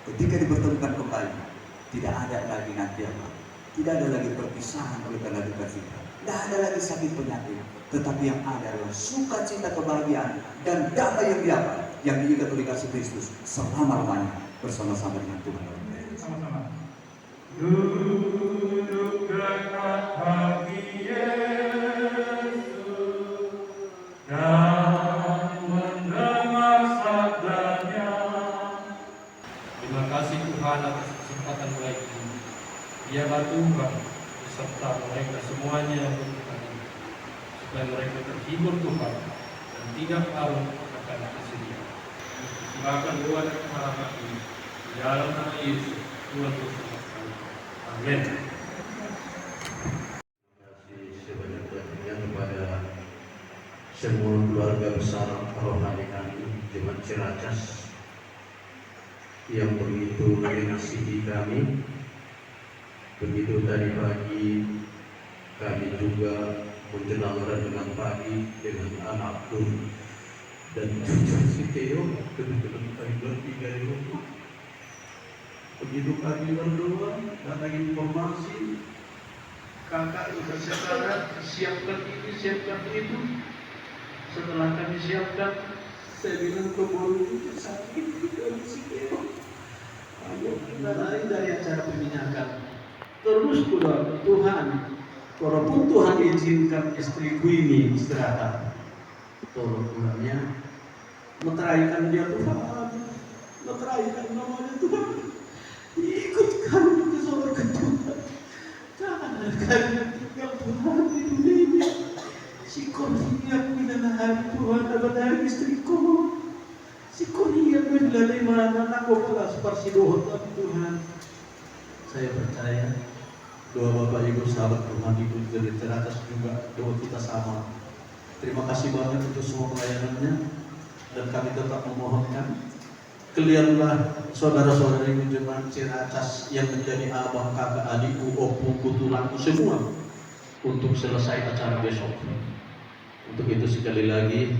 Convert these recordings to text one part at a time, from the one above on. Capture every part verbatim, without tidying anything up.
Ketika dipertemukan kembali, tidak ada lagi nanti apa, tidak ada lagi perpisahan oleh karena duka cita, tidak ada lagi sakit penyakit, tetapi yang ada adalah sukacita, kebahagiaan, dan damai yang diapa, yang diikat oleh kasih Kristus selama-lamanya bersama-sama dengan Tuhan dalam Kristus. Sama-sama. Duduk dekat bagi Yesus dan mendengar sabdanya. Terima kasih Tuhan atas kesempatan baik ini. Biarlah Tuhan beserta mereka semuanya yang berduka ini, supaya mereka terhibur Tuhan dan tidak larut akan kesedihan. Silakan doa dan harapan ini di dalam nama Yesus, Tuhan bersama kami. Amin. Terima kasih sebanyak-banyaknya kepada semua keluarga besar rohani kami, Jemaat Ciracas, yang begitu mengasihi kami. Begitu tadi pagi kami juga menjelang renungan pagi dengan anakku dan cucu si Theo, kebetulan kami bertiga di rumah. Begitu kami berdoa, datang informasi, "Kakak sudah sekarang, siapkan ini, siapkan itu." Setelah kami siapkan, saya bilang ke boru itu, "Sakit," gitu, si Theo. Ayo, kita lari dari acara peminyakan. Terus ku doa, "Tuhan, kalaupun Tuhan izinkan istriku ini istirahat, tolong Tuhan ya, meteraikan dia Tuhan, meteraikan namanya Tuhan, ikut kami ke sorga Tuhan, jangan kami tinggal Tuhan di dunia ini." Singkop hian, Tuhan, apalagi istriku. Singkop hian, Tuhan, dari mana nak kau balas parsidohot kami, Tuhan. Saya percaya doa Bapak Ibu sahabat rohani Gereja Ciracas juga doa kita sama. Terima kasih banyak untuk semua pelayanannya, dan kami tetap memohonkan, kalianlah saudara-saudari Jemaat Ciracas yang menjadi abang, kakak, adikku, ompungku, tulangku semua untuk selesai acara besok. Untuk itu sekali lagi,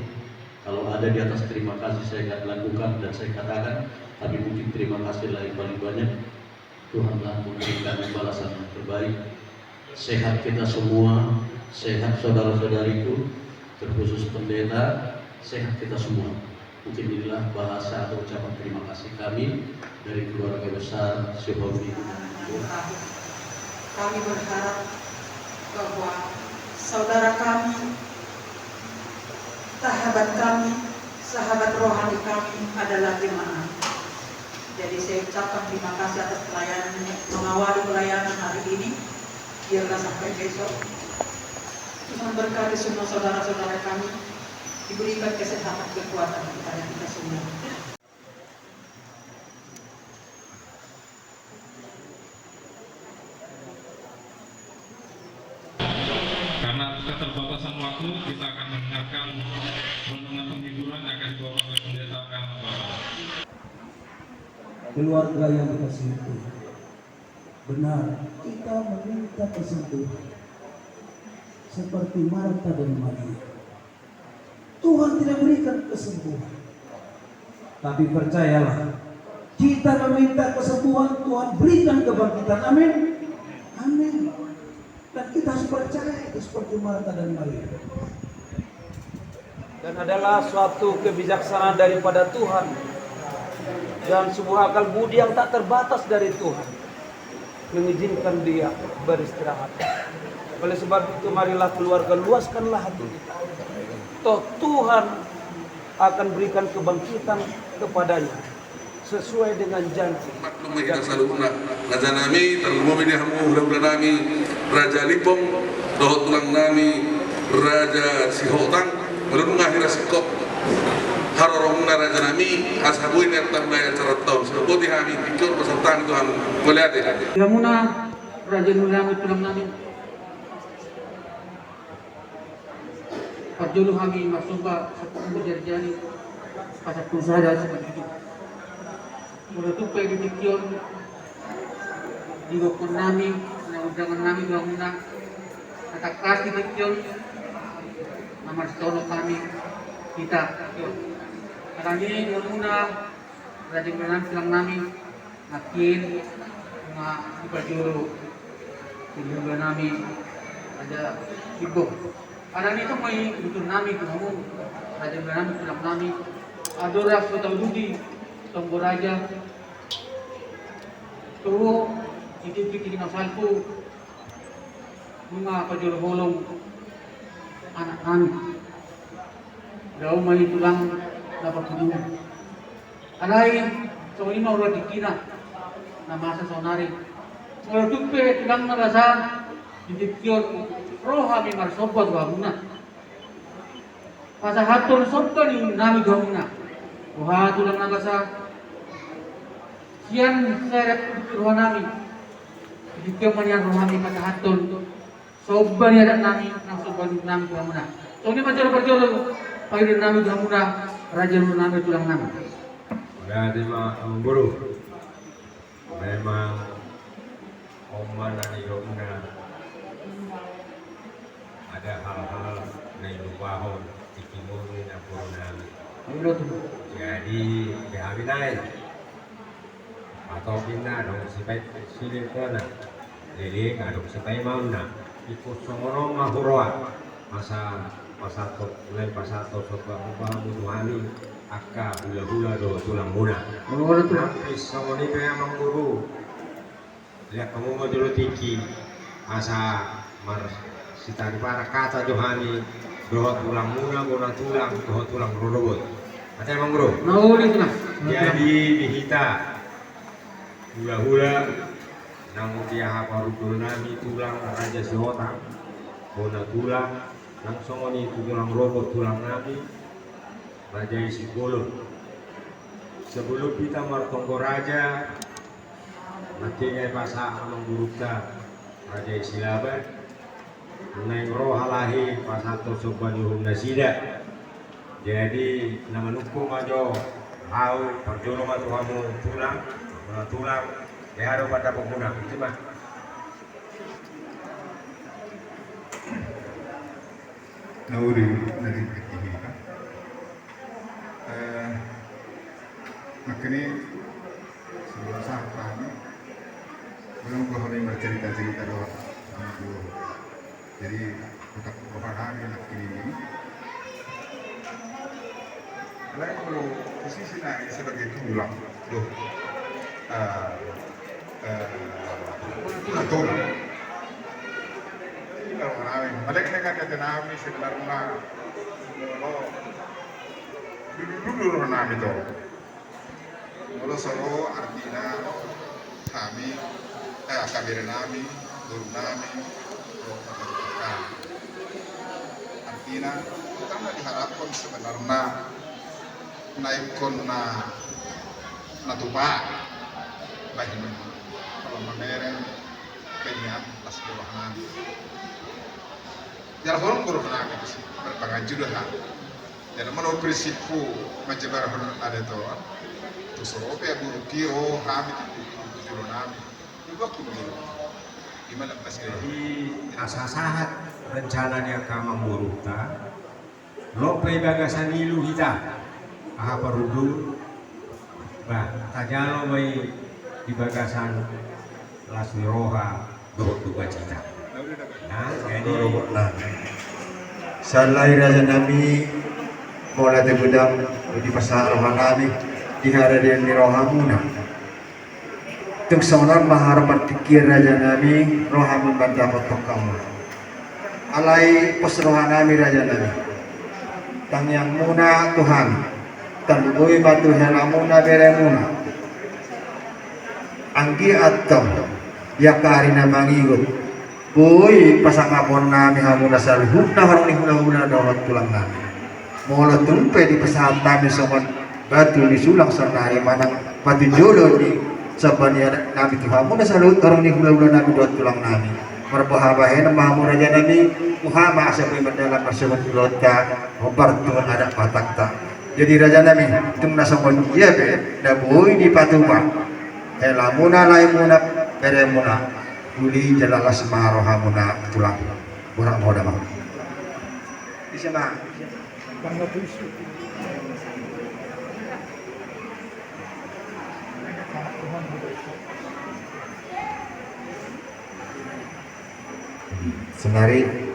kalau ada di atas terima kasih saya akan lakukan dan saya katakan, tapi mungkin terima kasih lah yang paling banyak. Tuhanlah memberikan balasan yang terbaik. Sehat kita semua, sehat saudara-saudariku, terkhusus pendeta, sehat kita semua. Mungkin inilah bahasa atau ucapan terima kasih kami dari keluarga besar Sihombing. Kami berharap bahwa saudara kami, sahabat kami, sahabat rohani kami adalah jemaat. Jadi saya ucapkan terima kasih atas pelayanan, mengawali pelayanan hari ini. Biarlah sampai besok Tuhan berkati semua saudara-saudara kami, diberikan kesehatan, kekuatan kepada kita semua. Karena keterbatasan waktu, kita akan mendengarkan renungan penghiburan yang akan dibawakan oleh Pendeta Karna Baba. Keluarga yang dikasihi Tuhan, benar, kita meminta kesembuhan seperti Marta dan Maria. Tuhan tidak berikan kesembuhan. Tapi percayalah, kita meminta kesembuhan, Tuhan berikan kebangkitan. Amin. Amin. Dan kita harus percaya itu seperti Marta dan Maria. Dan adalah suatu kebijaksanaan daripada Tuhan dan sebuah akal budi yang tak terbatas dari Tuhan mengizinkan dia beristirahat. Oleh sebab itu, marilah keluarga luaskanlah hati kita. Toh Tuhan akan berikan kebangkitan kepadanya sesuai dengan janji. Maklum ma hita saluhutna, raja nami, tarlumobi di hamu hulahula nami, Raja Limbong, dohot tulang nami, Raja Sihotang, molo nunga hira singkop haroromuna raja nami, asa boi na tarmulai acara on. Sai boti hami, tingki on pasahat hami tu hamu. Mauliate. Hamuna raja nami, tulang nami. Parjolo hami marsomba, sahat tu hamu jari-jari, pasahat tu sada sahat tu. Molo tung pe di tingki on, di gokhon nami, na undangan nami tu hamuna, na tangkas di tingki on, na marsitonop hami, hita tingki on. Alani i di hamuna, raja ni hula nami, tulang nami, nangkin, nunga dipajolo di hula nami, Raja Simbong. Alani i tong ma i tutur nami tu hamu, raja ni hula nami, tulang nami. Andorang so tauduti tonggo raja, tu ho, di tingki na salpu, nunga pajolo holong anak nami. Dao ma i tulang na patudungi. Alai, songon i ma ro tingkina na masa saonari. Molo tung pe tulang na basa, di tingki on, ro hami marsomba tu hamuna. Pasahathon somba ni nami tu hamuna. Boha tulang na basa, sian serep roha nami. Di tingki on ma nian ro hami pasahathon somba ni adat nami, nang somba ni nami tu hamuna. Songon i ma jolo parjolo, pangidoan nami tu hamuna, raja ni hula nami, tulang nami. Jadi ma, amang boru. Memang on ma na nidokna, ada hal-hal na nilupahon di timur ni na boru nami. Jadi, di hami nai. Atau pinna adong sipainta silitona, leleng adong sipaimaonna. Ingkon songon on ma huroha. Masa, masa to, lain pasahat somba, somba hamu tu hami, angka hula-hula dohot tulangmuna. Molo tulang. Tapi songon i pe amang boru. Lihat hamu ma jolo tingki. Masa marsitariparan hata jo hami dohot tulangmuna, bona tulang, dohot tulang rorobot. Ate amang boru. Mauliate ma. Jadi di hita hula-hula, naung di aha parhundul nami tulang Raja Sihotang, bona tulang, nang songon i tu tulang rorobot tulang nami, Raja i Simbolon. Sebelum hita martonggo raja, nangkin i pasahat amang borunta, Raja i Silaban. Naeng ro halahi pasahathon somba ni uhum nasida. Jadi, na manungkun ma jo, ahu parjolo ma tu hamu tulang, bona tulang, beha do pandapothonmuna, i ma. Nauli na di tingki hita. Eh, nangkin i, sebelum sahat hami, belum gua hami bercerita-cerita dohot amang boru. Jadi, utak roha nami nangkin i. Alai molo posisi nai sebagai tulang, doh. Eh, eh, tulang, tulang. Jadi, molo roha nami, molo nang hata nami sebenarna, molo dulu-dulu roha nami to. Molo so ro artina hami, eh, angka bere nami, boru nami, ro marhata. Artina, hita na diharapkon sebenarna na ingkon na, na tupa. Bahen, molo mamereng, pengian, las di roha nami. Jala holong do roha nami, berpangaji do hami. Jadi molo prinsiphu manjabarhon adat on, tu so ro pe boru i ro hami tu, tu, tu jolo nami. Di waktu dulu. Di mana pas ini? Jadi asa sahat rencana ni angka amang borunta. Loas pe di bagasan ilu hita. Aha parhundul. Bah, tajalo ma i di bagasan las ni roha. Dohot tu bacita. Nah, jadi. Nah. Sahali raja nami, mauliate godang dipasahat roha nami di haradeon ni rohamuna. Tung songon on ma harapan tingki raja nami, roha mandapothon hamu. Alai pos roha nami raja nami. Tangiangmuna tu hami. Tarlumobi ma tu helamuna beremuna. Anggiat tong di angka ari na mangigot, boi pasangapon nami hamuna saluhutna horong ni hulahula dohot tulang nami. Molo tung pe dipasahat hami songon batu ni sulang saonari manang batu jolo ni somba ni adat nami tu hamuna saluhut horong ni hulahula nami dohot tulang nami. Marboha bahenon ma hamu raja nami, boha ma asa boi mandalan marsogot ulaonta, hombar tu adat Batakta. Jadi raja nami, tung na songon dia pe na boi dipatupa helamuna, laemuna, beremuna, uli jala las ma rohamuna tulang. Borat ma ho damang. Ise ma. Sonari.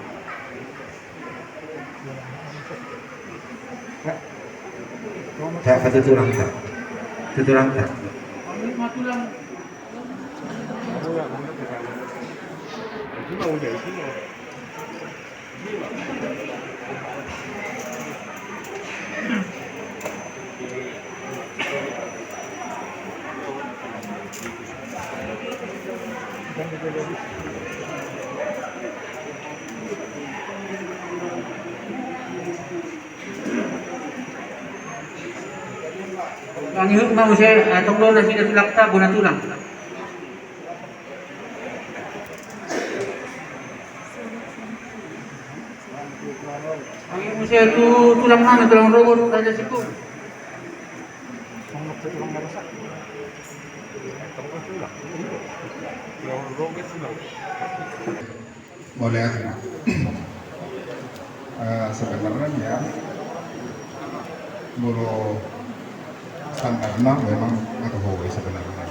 Tak, tak, tu tulang tak. Tu tulang tak. Mangihut ma muse, eh, tong do nasida tulangta, bona tulang. Mangihut muse tu tulang nami, tulang Rogot, Raja Siput. Boleh, ya. Eh, sebenarnya, molo standarna memang na toho i sebenarna.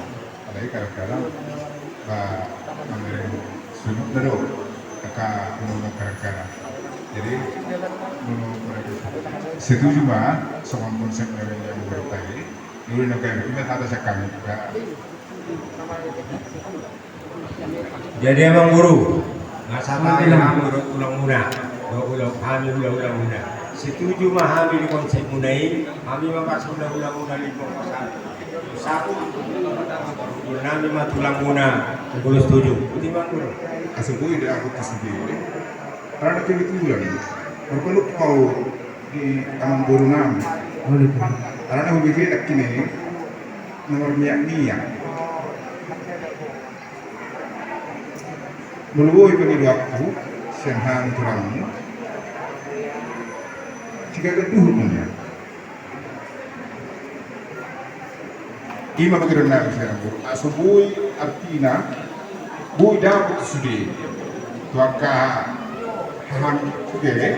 Alai kadang-kadang, ba, mamereng sudut na do, angka undang-undang kadang-kadang. Jadi, molo, setuju ma songon konsep dari yang bertanya, dulu na kami, kita kata sekali, Jadi amang boru, na sahat hami dohot tulangmuna, dohot hami hula-hulamuna. Setuju ma hami di konsepmuna i, hami ma pas hula-hulamuna di pongkosan. Satu, nami ma tulangmuna, molo setuju. Boti amang boru. Asa boi da ahu tu sude. Karena kebetulan, berpeluk kau di amang boru nami. Karena hubege nakkin i, nomor miak-miak. Molo boi pangidoanku sian hami tulangmu, sigagat duhut ma nian. Ima pangidoan nami sian boru, asa boi artina, boi dapot sude tu angka hahang sude.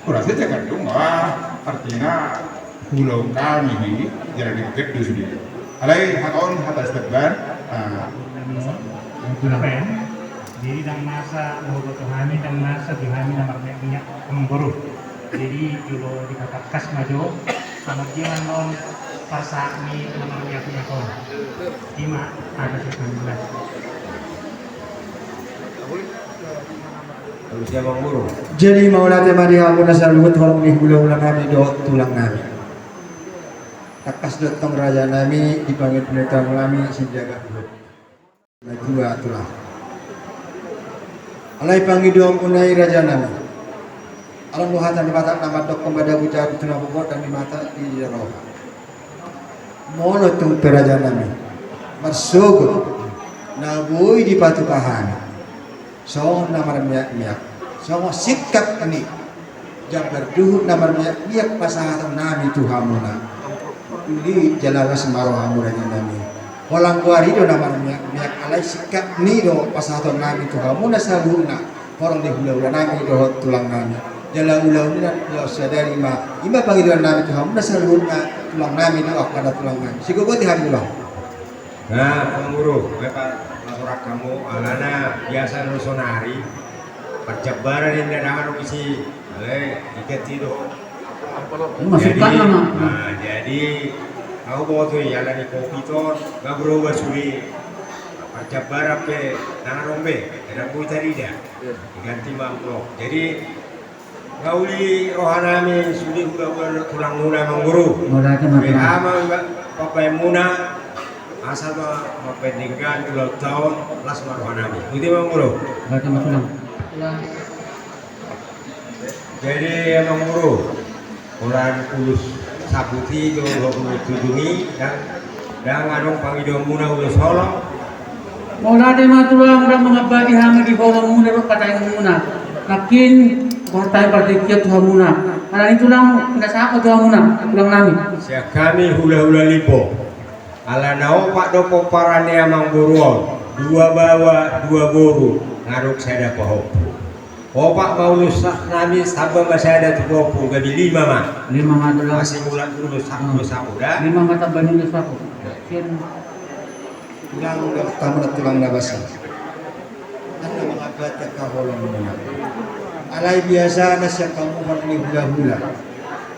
Kurasa jangan dong, wah, artina hula hami i, jadi deket do sude. Alai hata on hata siteban. Jadi ndang masa dohot hami, ndang masa di hami na marmiak-miak amang boru. Jadi jolo dipatangkas ma jo, sama dia non parsahit ni na marmiak-miak on. Ima hata siteban. Jadi mauliate ma di hamuna saluhut, horong ni hula-hula nami dohot tulang nami. Tangkas do tong raja nami, dipangido ni tulang nami, sinjaga dohot natua tulang. Alai pangidoanmuna i raja nami, alana do hata ni Debata na mandok, pambahen jabu-jabu tu na gogo, dan di mata di roha. Molo tung pe raja nami marsogot na boi dipatupa hami songon na marmiak-miak, songon singkat ni jambar duhut na marmiak-miak pasahaton nami tu hamuna, uli jala las ma rohamu raja nami. Holan goar i do na marmiak-miak, alai singkat ni do pasahaton nami tu hamuna saluhutna. Horong ni hula-hula nami dohot tulang nami. Jala ulaon i na laos sadari ma, ima pangidoan nami tu hamuna saluhutna, tulang nami dohot angka tulang nami. Sigogoti hami tulang. Nah, amang boru, bapak laporan hamu, alana biasa do sonari parjambaran inda dang adong isi. Alai diganti do. Jadi, nah, jadi ahu boto i, alani covid on, nga berubah sude. Parjambaran pe dang adong be, dang boi tarida. Diganti ma amplop. Jadi nga uli roha nami sude hula-hula dohot tulangmuna amang boru. Beha ma pambahenmuna, asa ma mambahen denggan ulaonta on, las ma roha nami. Boti amang boru. Jadi amang boru, holan ulos saputi do, ulos tujung i, dang, dang adong pangidoanmuna ulos holong. Mauliate ma tulang, dang mangambati hami di holongmuna dohot pataenmuna. Nangkin Pasahat hami partingkian tu hamuna. Alani tulang, pinasahat ma tu hamuna, tulang nami. Sian hami hulahula Limbo. Ala na opat do pomparan ni amangboru on, dua baoa, dua boru, ngadok sada pahompu. Opat ma ulos hak nami, tamba ma sada tu pahompu, gabe lima ma. Lima ma tulang. Asi mulak ulos hak, hmm, ulos hak da. Lima ma tamba ni ulos hak. Sian Tulang, tulang na basa. Anna mangabati angka holong muna. Alai biasana sian hamu horong ni hulahula,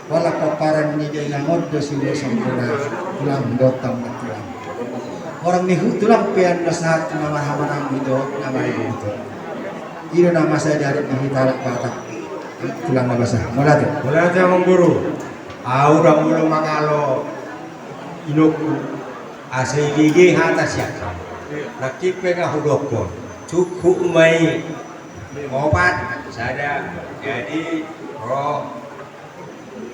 holan pomparan ni dainang on do siulosan muna, tulang, dohot tulang. Horong ni hu-, tulang pe anna sahat tu na marhahamaranggi dohot na maribot. I do na masa di adat ni hita halak Batak. Tulang na basa. Mauliate. Mauliate amangboru. Au ndang molo mangalo inongku. Asa ibege hata sian hamu. Nangkin pe nga hudokkon. Cukup ma i. Opat, sada. Jadi ro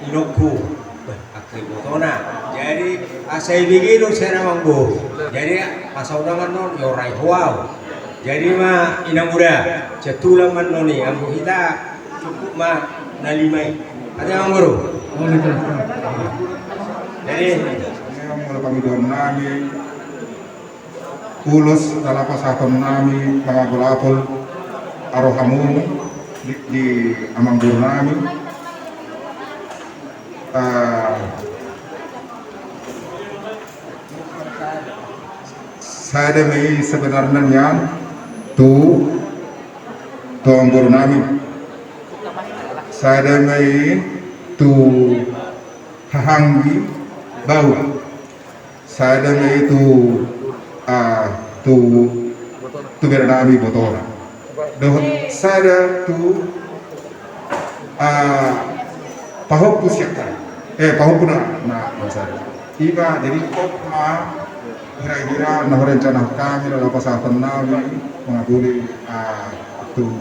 inongku. Beh, angka ibotona. Jadi asa ibege do sian amangboru. Jadi asa undangan on diorai ho au. Jadi ma inang muda, sian tulang ma annon i, anggo hita cukup ma na lima i. Ate amangboru. Jadi molo pangidoan nami, ulos na laho pasahaton nami, mangapulapul harohamu di, di amangboru nami. Ah, sada ma i sebenarna nian tu, tu amangboru nami. Sada ma i tu hahaanggi baoa. Sada ma i tu, ah, tu, tu bere nami ibotona. Dohot sada tu, ah, pahompu sian hami. Eh, pahompu na, na, na sada. Ima, jadi opat ma hira-hira na hurencanahon hami, na laho pasahaton nami, mangapuli, ah, tu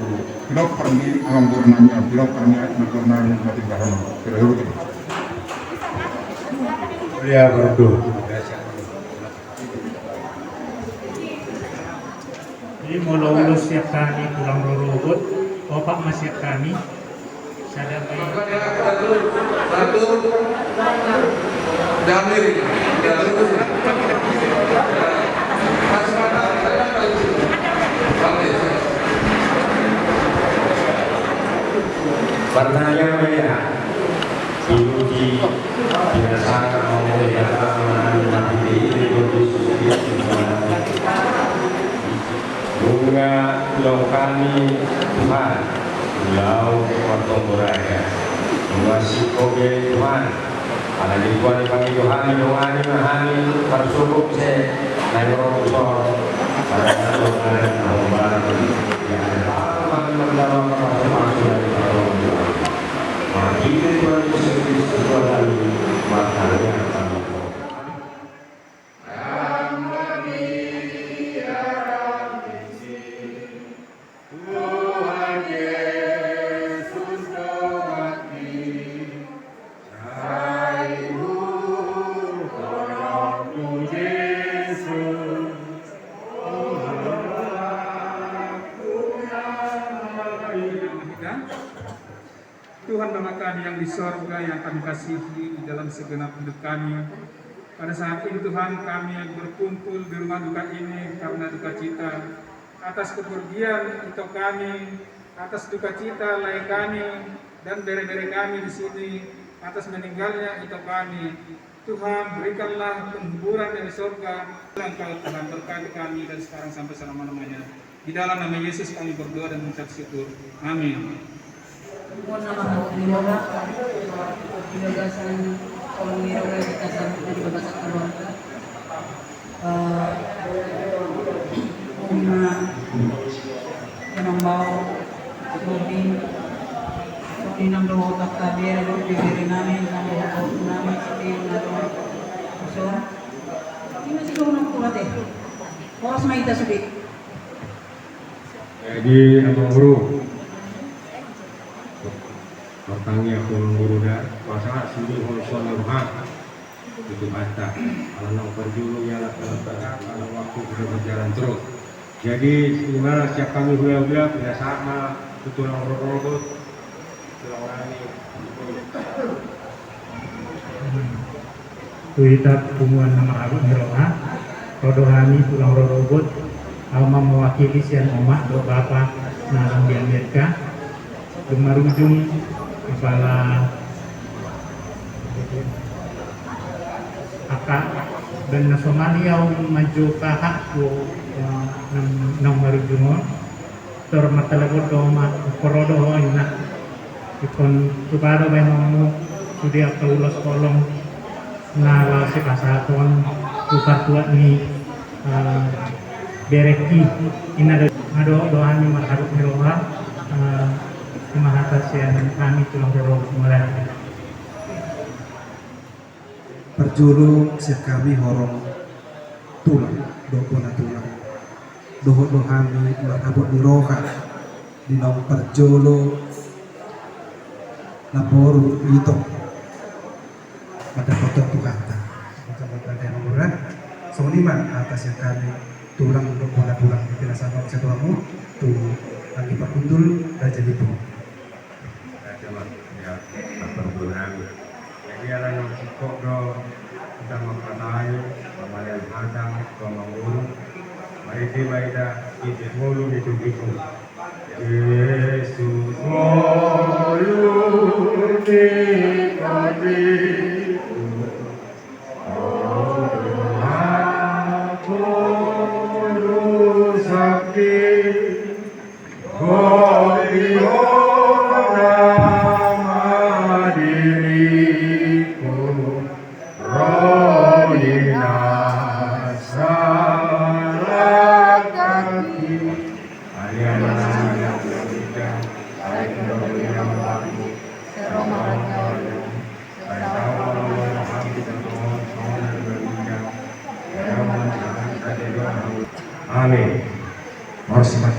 pinompar ni amangboru nami, pinompar ni amangboru nami, na tinggal hami. Kira-kira begitu. Ia, berdua. Jadi molo ulos sian hami tulang rorobot, opat ma sian hami, sada ma i. Pertanyaan ya. Ibu di biasa mau ya, mati di, di, di, di, di, di, Nunga dilehon hami Tuhan ulaon martonggo raja. Nunga singkop be Tuhan. Alani Tuhan i pangido hami, dongani ma hami marsogot muse na di ro tu son. Pada na dongani na hombar. Ya, hami mandalani pasu-pasu dari Tuhan. Marhite Tuhan Jesus Kristus Tuhan nami, martangiang hami. Tuhan Jesus Tuhan nami, sai huhut tu Jesus. Tuhan Bapa kami yang di sorga, yang kami kasihi, di dalam segenap hidup kami, pada saat ini Tuhan, kami berkumpul di rumah duka ini karena duka cita atas kepergian ito kami, atas duka cita lae kami dan bere-bere kami di sini, atas meninggalnya ito kami. Tuhan, berikanlah penghiburan dari sorga. Engkau Tuhan, berkati kami dari sekarang sampai selama-lamanya. Di dalam nama Yesus kami berdoa dan mengucap syukur. Amin. Mohon nama di roha, di bagasan kolom ni roha kita sampai di bagasan keluarga. Eh, Uma, Kenambau, Robin, Robin nang do otak kabere, Robin bere nami, nang do otak nami, Siti, nang do Uson. Ini sih dong nang kuat eh. Horas ma hita sude. Jadi amangboru, martangiang tu amangboru da, pasahat sude holsoan ni roha tu Tuhanta. Ala naung parjolo ia, ala naung parjolo, ala waktu sudah berjalan terus. Jadi ima sian hami hulahula, pinasahat ma tu tulang rorobot. Tu hita punguan na marhabot ni roha, ro do hami tulang rorobot, au ma mewakili sian omak dohot bapa na adong di Amerika. Dung marujung apala angka, dan na somal i au manjou hakku, eh, naung, naung marujung on. Tor martalabot do ma, ro do ho inna. Ingkon tupa do baenonmu sude angka ulos holong na laho sipasahaton tu partuat ni, eh, berengki. Inna do, nga do, do hami marhabot ni roha, eh, ima hata sian hami tulang rorobot mulai. Parjolo sian hami horong tulang dohot bona tulang, dohot do hami marhabot ni roha di naung parjolo naporu ito mandapothon Tuhanta. Songon i ma hata sian hami tulang dohot bona tulang di pinasahat sian tulang tu anggi parhundul Raja Lipo. Jadi ala naung singkop do hita mangkatai pamalean hata tu amangboru. Marende ma hita di ngolu ni Tuhan. Jesus ngolu ni Tuhan. Amin. Horas ma.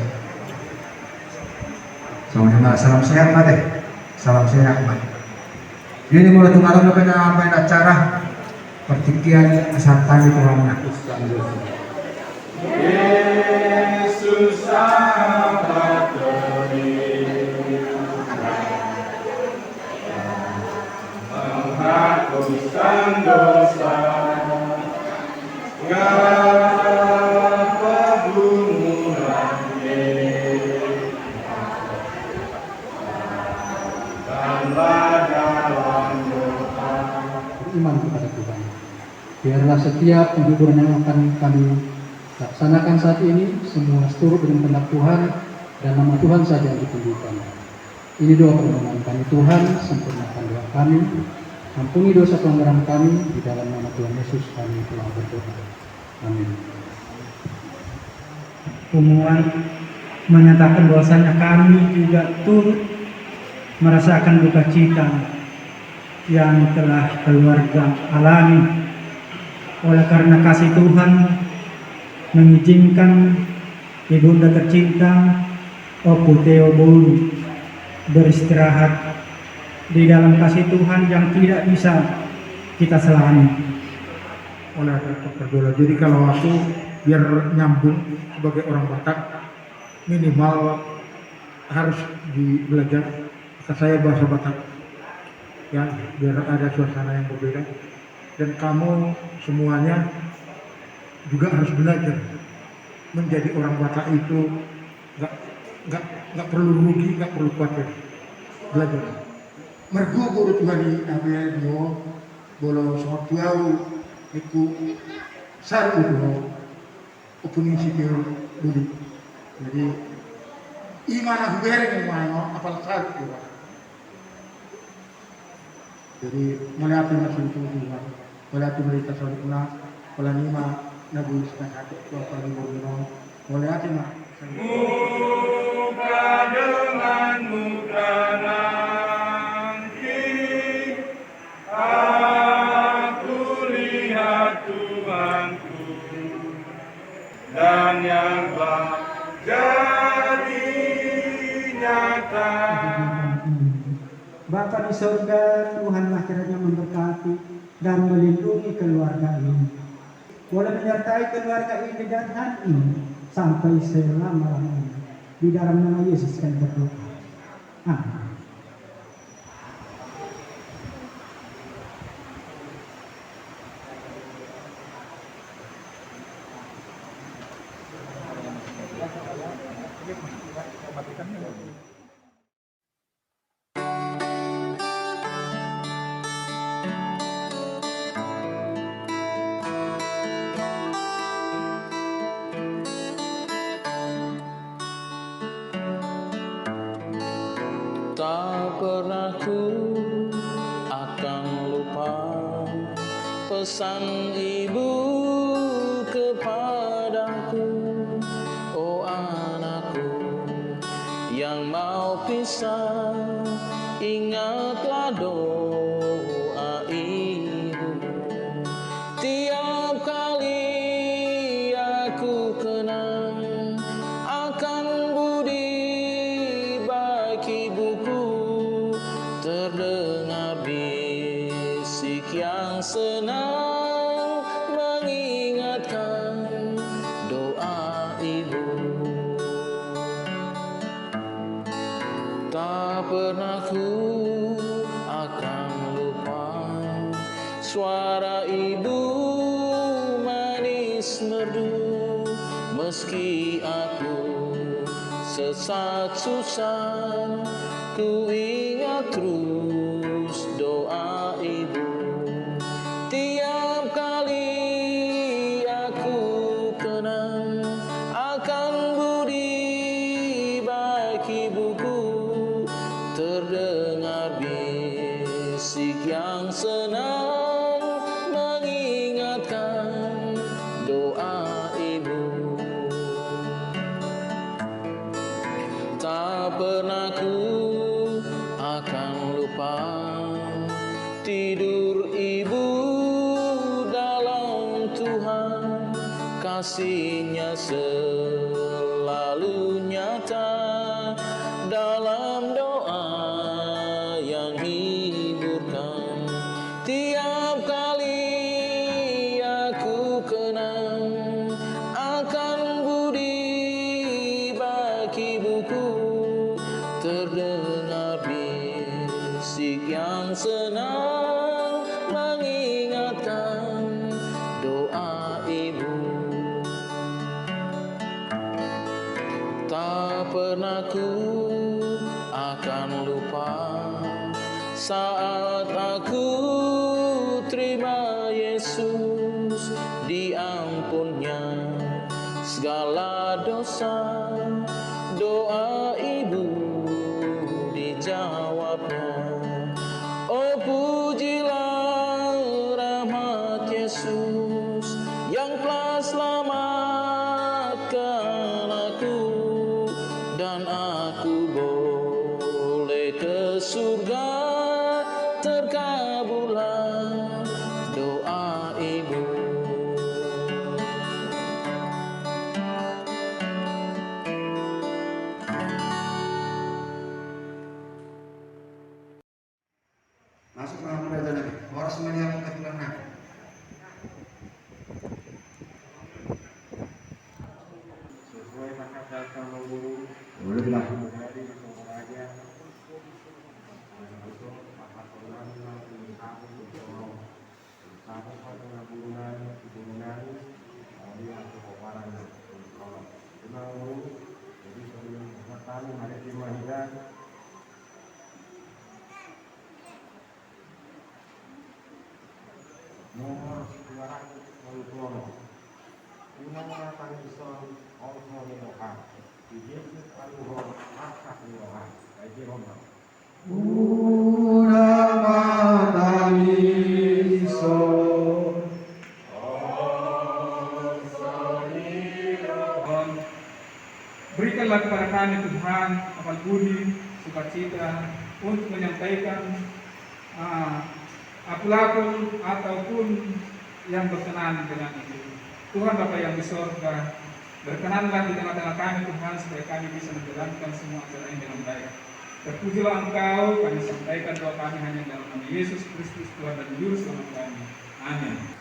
Songon i ma, salam sehat ma te. Salam sehat ma. Jadi mulai tu ngarang apa na, apa na acara partingkian sahat tani Tuhan. Yesus Sabat. Penghapusan dosa, ngapa pergumulan ini? Tambah dalam doa. Beriman kepada Tuhan. Biarlah setiap penghiburan yang akan kami laksanakan saat ini, semua seturut dengan kehendak Tuhan, dan nama Tuhan saja yang ditinggikan. Ini doa permohonan kami, Tuhan, sempurnakan doa kami, ampuni dosa pelanggaran kami, di dalam nama Tuhan Yesus kami telah berdoa. Amin. Punguan menyatakan bahwasanya kami juga turut merasakan duka cita yang telah keluarga alami. Oleh karena kasih Tuhan mengizinkan Ibunda tercinta, Ompu Teo Boru, beristirahat di dalam kasih Tuhan yang tidak bisa kita selami. Oleh karena pekerja. Jadi kalau aku biar nyambung sebagai orang Batak, minimal harus di belajar ke saya bahasa Batak. Ya, biar ada suasana yang berbeda. Dan kamu semuanya juga harus belajar menjadi orang Batak itu nggak, nggak, nggak perlu rugi, nggak perlu khawatir. Belajar. Marguru Tuhan i, apa ya, molo songon tu au, ningku saru do. Opening si Teo Boru. Jadi, ima na hubereng ma, apala saru do. Jadi, mauliate ma sude tu Tuhan. Mauliate ma di hita saluhutna. Pola nima na boi sinasahat tu apala ni boru on. Mauliate ma. Muka dengan muka nanti aku lihat Tuhanku. Dan yang telah jadi nyata. Bapa di sorga, Tuhanlah kiranya memberkati dan melindungi keluarga ini. Boleh menyertai keluarga ini dan hari ini sampai selama-lamanya. Di dalam nama Yesus kami berdoa. Amin. Tak pernah ku akan lupa pesan ibu kepadaku, "Oh anakku, yang mau pisah, ingatlah doa ibu." Tiap kali aku kenang akan budi baik ibuku, terdengar bisik yang senang mengingatkan doa ibu. Tak pernah ku akan lupa suara ibu manis merdu. Meski aku sesat susah, ku ingat terus doa ibu. Tiap kali aku kenang akan budi baik ibuku, terdengar bisik yang senang mengingatkan doa ibu. Tak pernah ku akan lupa tidur ibu dalam Tuhan, kasih-Nya selalu nyata dalam doa yang hiburkan. Tiap kali aku kenang akan budi baik ibuku, terdengar bisik yang senang mengingatkan doa ibu. Tak pernah ku akan lupa saat aku terima Yesus, diampun-Nya segala dosa, doa ibu dijawab-Nya. Oh, pujilah rahmat Yesus yang telah selamatkan aku, dan aku boleh ke surga, terkabullah doa ibu. Masuk ma hamu raja nami, horas ma di hamu angka tulang nami. Sesuai pakat data ma guru. Boleh bilang. Dari Raja. Pakat tulang nami, pakat tulang nami. Sahat ma tu na guru nami, tu guru nami, mauliate tu pomparan nami. Ima guru, jadi sebelum hami marende ma hita. Nomor dua ratus tolu pulu onom. Unang ma tangison holso ni roha, di Jesus aluhon marsak ni roha. Baik, Romo. Unang ma tangison. Berikanlah kepada kami, Tuhan, akal budi, sukacita untuk menyampaikan, ah, akul-akul ataupun yang berkenan dengan itu. Tuhan Bapa yang di sorga, berkenanlah di tengah-tengah kami, Tuhan, supaya kami bisa menjalankan semua acara ini dengan baik. Terpujilah Engkau, kami sampaikan doa kami hanya dalam nama Yesus Kristus, Tuhan dan Juru Selamat kami. Amin.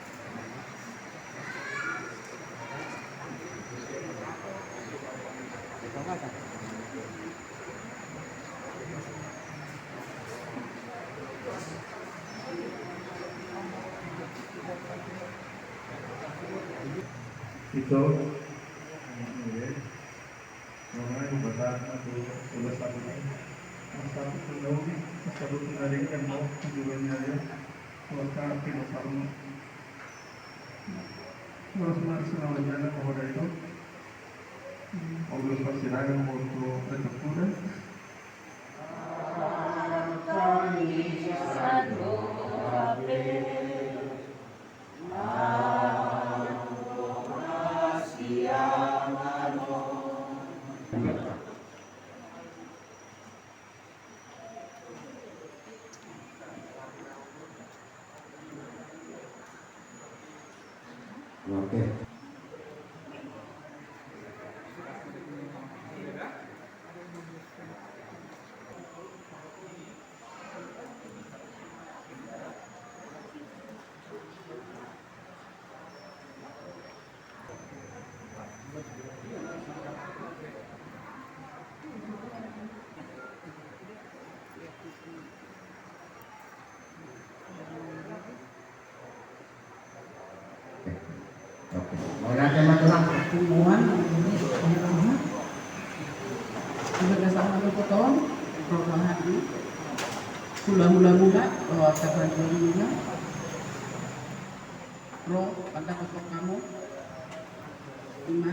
Ito. Nunga i bata na tu ulas satu ni. Mas satu tu daun, mas satu tu daun yang mau tujuan ni aja. Kuasa tidak sama. Terus mas senang aja na kau dari itu. Obrol pasirangan untuk rezeki. Oke. Oke. Mauliate ma tulang. Pertemuan ini, di bagasan manungkun rohani. Hula-hula mula, roha kapan mula. Ro, pada kotok kamu. Ima,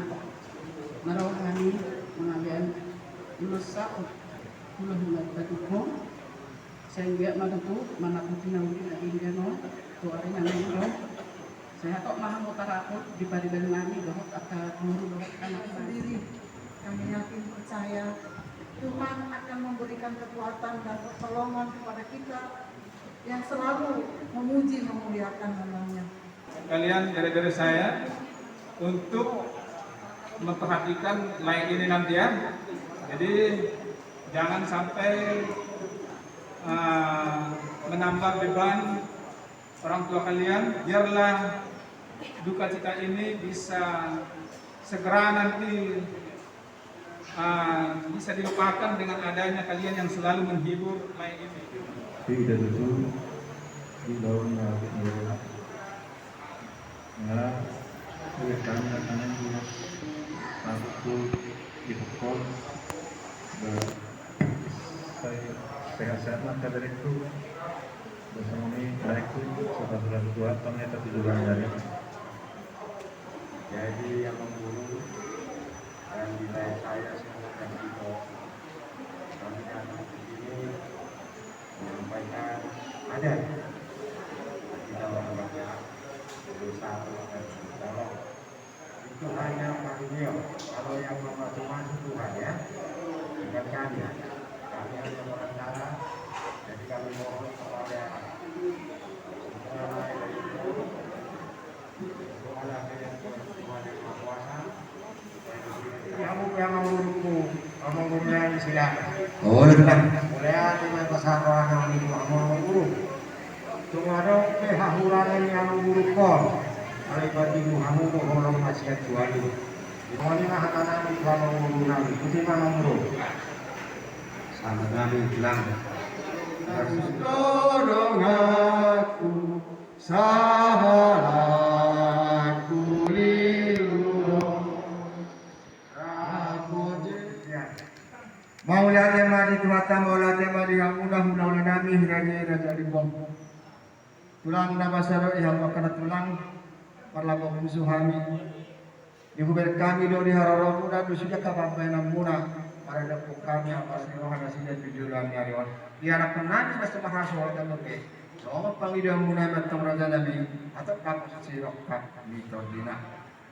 na ro hami mangalean ulos saput. Hula-hula tatuhon. Sai anggiat ma tutu mandapothon na uli na denggan on tu ari na naeng ro. Sai hatop ma hamu tarapot di pariban nami dohot angka guru dohot anak sendiri. Kami yakin percaya Tuhan akan memberikan kekuatan dan pertolongan kepada kita yang selalu memuji memuliakan nama-Nya. Kalian, bere-bere saya, untuk memperhatikan lae ini nanti ya. Jadi jangan sampai eh, menambah beban orang tua kalian. Biarlah duka cita ini bisa segera nanti eh, bisa dilupakan dengan adanya kalian yang selalu menghibur lae ini. Tidak betul di daunnya. Nga, oleh kami akan itu satu tu di pokok. Sehat-sehat ma kabar itu. Bersama ini baik tu, sudah berlalu dua tahun ya, tapi juga dari. Jadi yang membunuh dan di lae saya semua dan kita, kami datang ke sini menyampaikan ada kita orang banyak berusaha untuk tolong. Itu hanya Pak Dio. Kalau yang membantu-bantu Tuhan ya, bukan kami. Kami hanya perantara. Jadi kami mohon kepada semua lain dari itu, semua lagi yang Tuhan yang Maha Kuasa. Kamu yang mengurutku, kamu ngurutnya di sini. Oh, udah tenang. Mulai ada yang pasar orang yang itu, kamu mengurut. Tung adong pe hahurangan ni amangboru on, alai batu ni hamu do holong na sian Tuhan i. Songon i ma hata nami tu amangboru nami, ute ma amangboru. Selamat nami pulang. Tolong aku, salah aku lilu. Mauliate ma di Tuhanta, mauliate ma di hamuna, hula-hula nami, raja, raja di pong. Tulang na basa do i hamu angka na tulang, parlanggomi suhami. Dihuber hami do di haroromuna, di sude angka pambahenanmuna, maradophon hami angka siroha nasida tu joloan ni ari on. Di anak nami na so marhasohotan dope. Songon pangidoanmuna ma antong raja nami, atau kamu sirongkap ni tondina.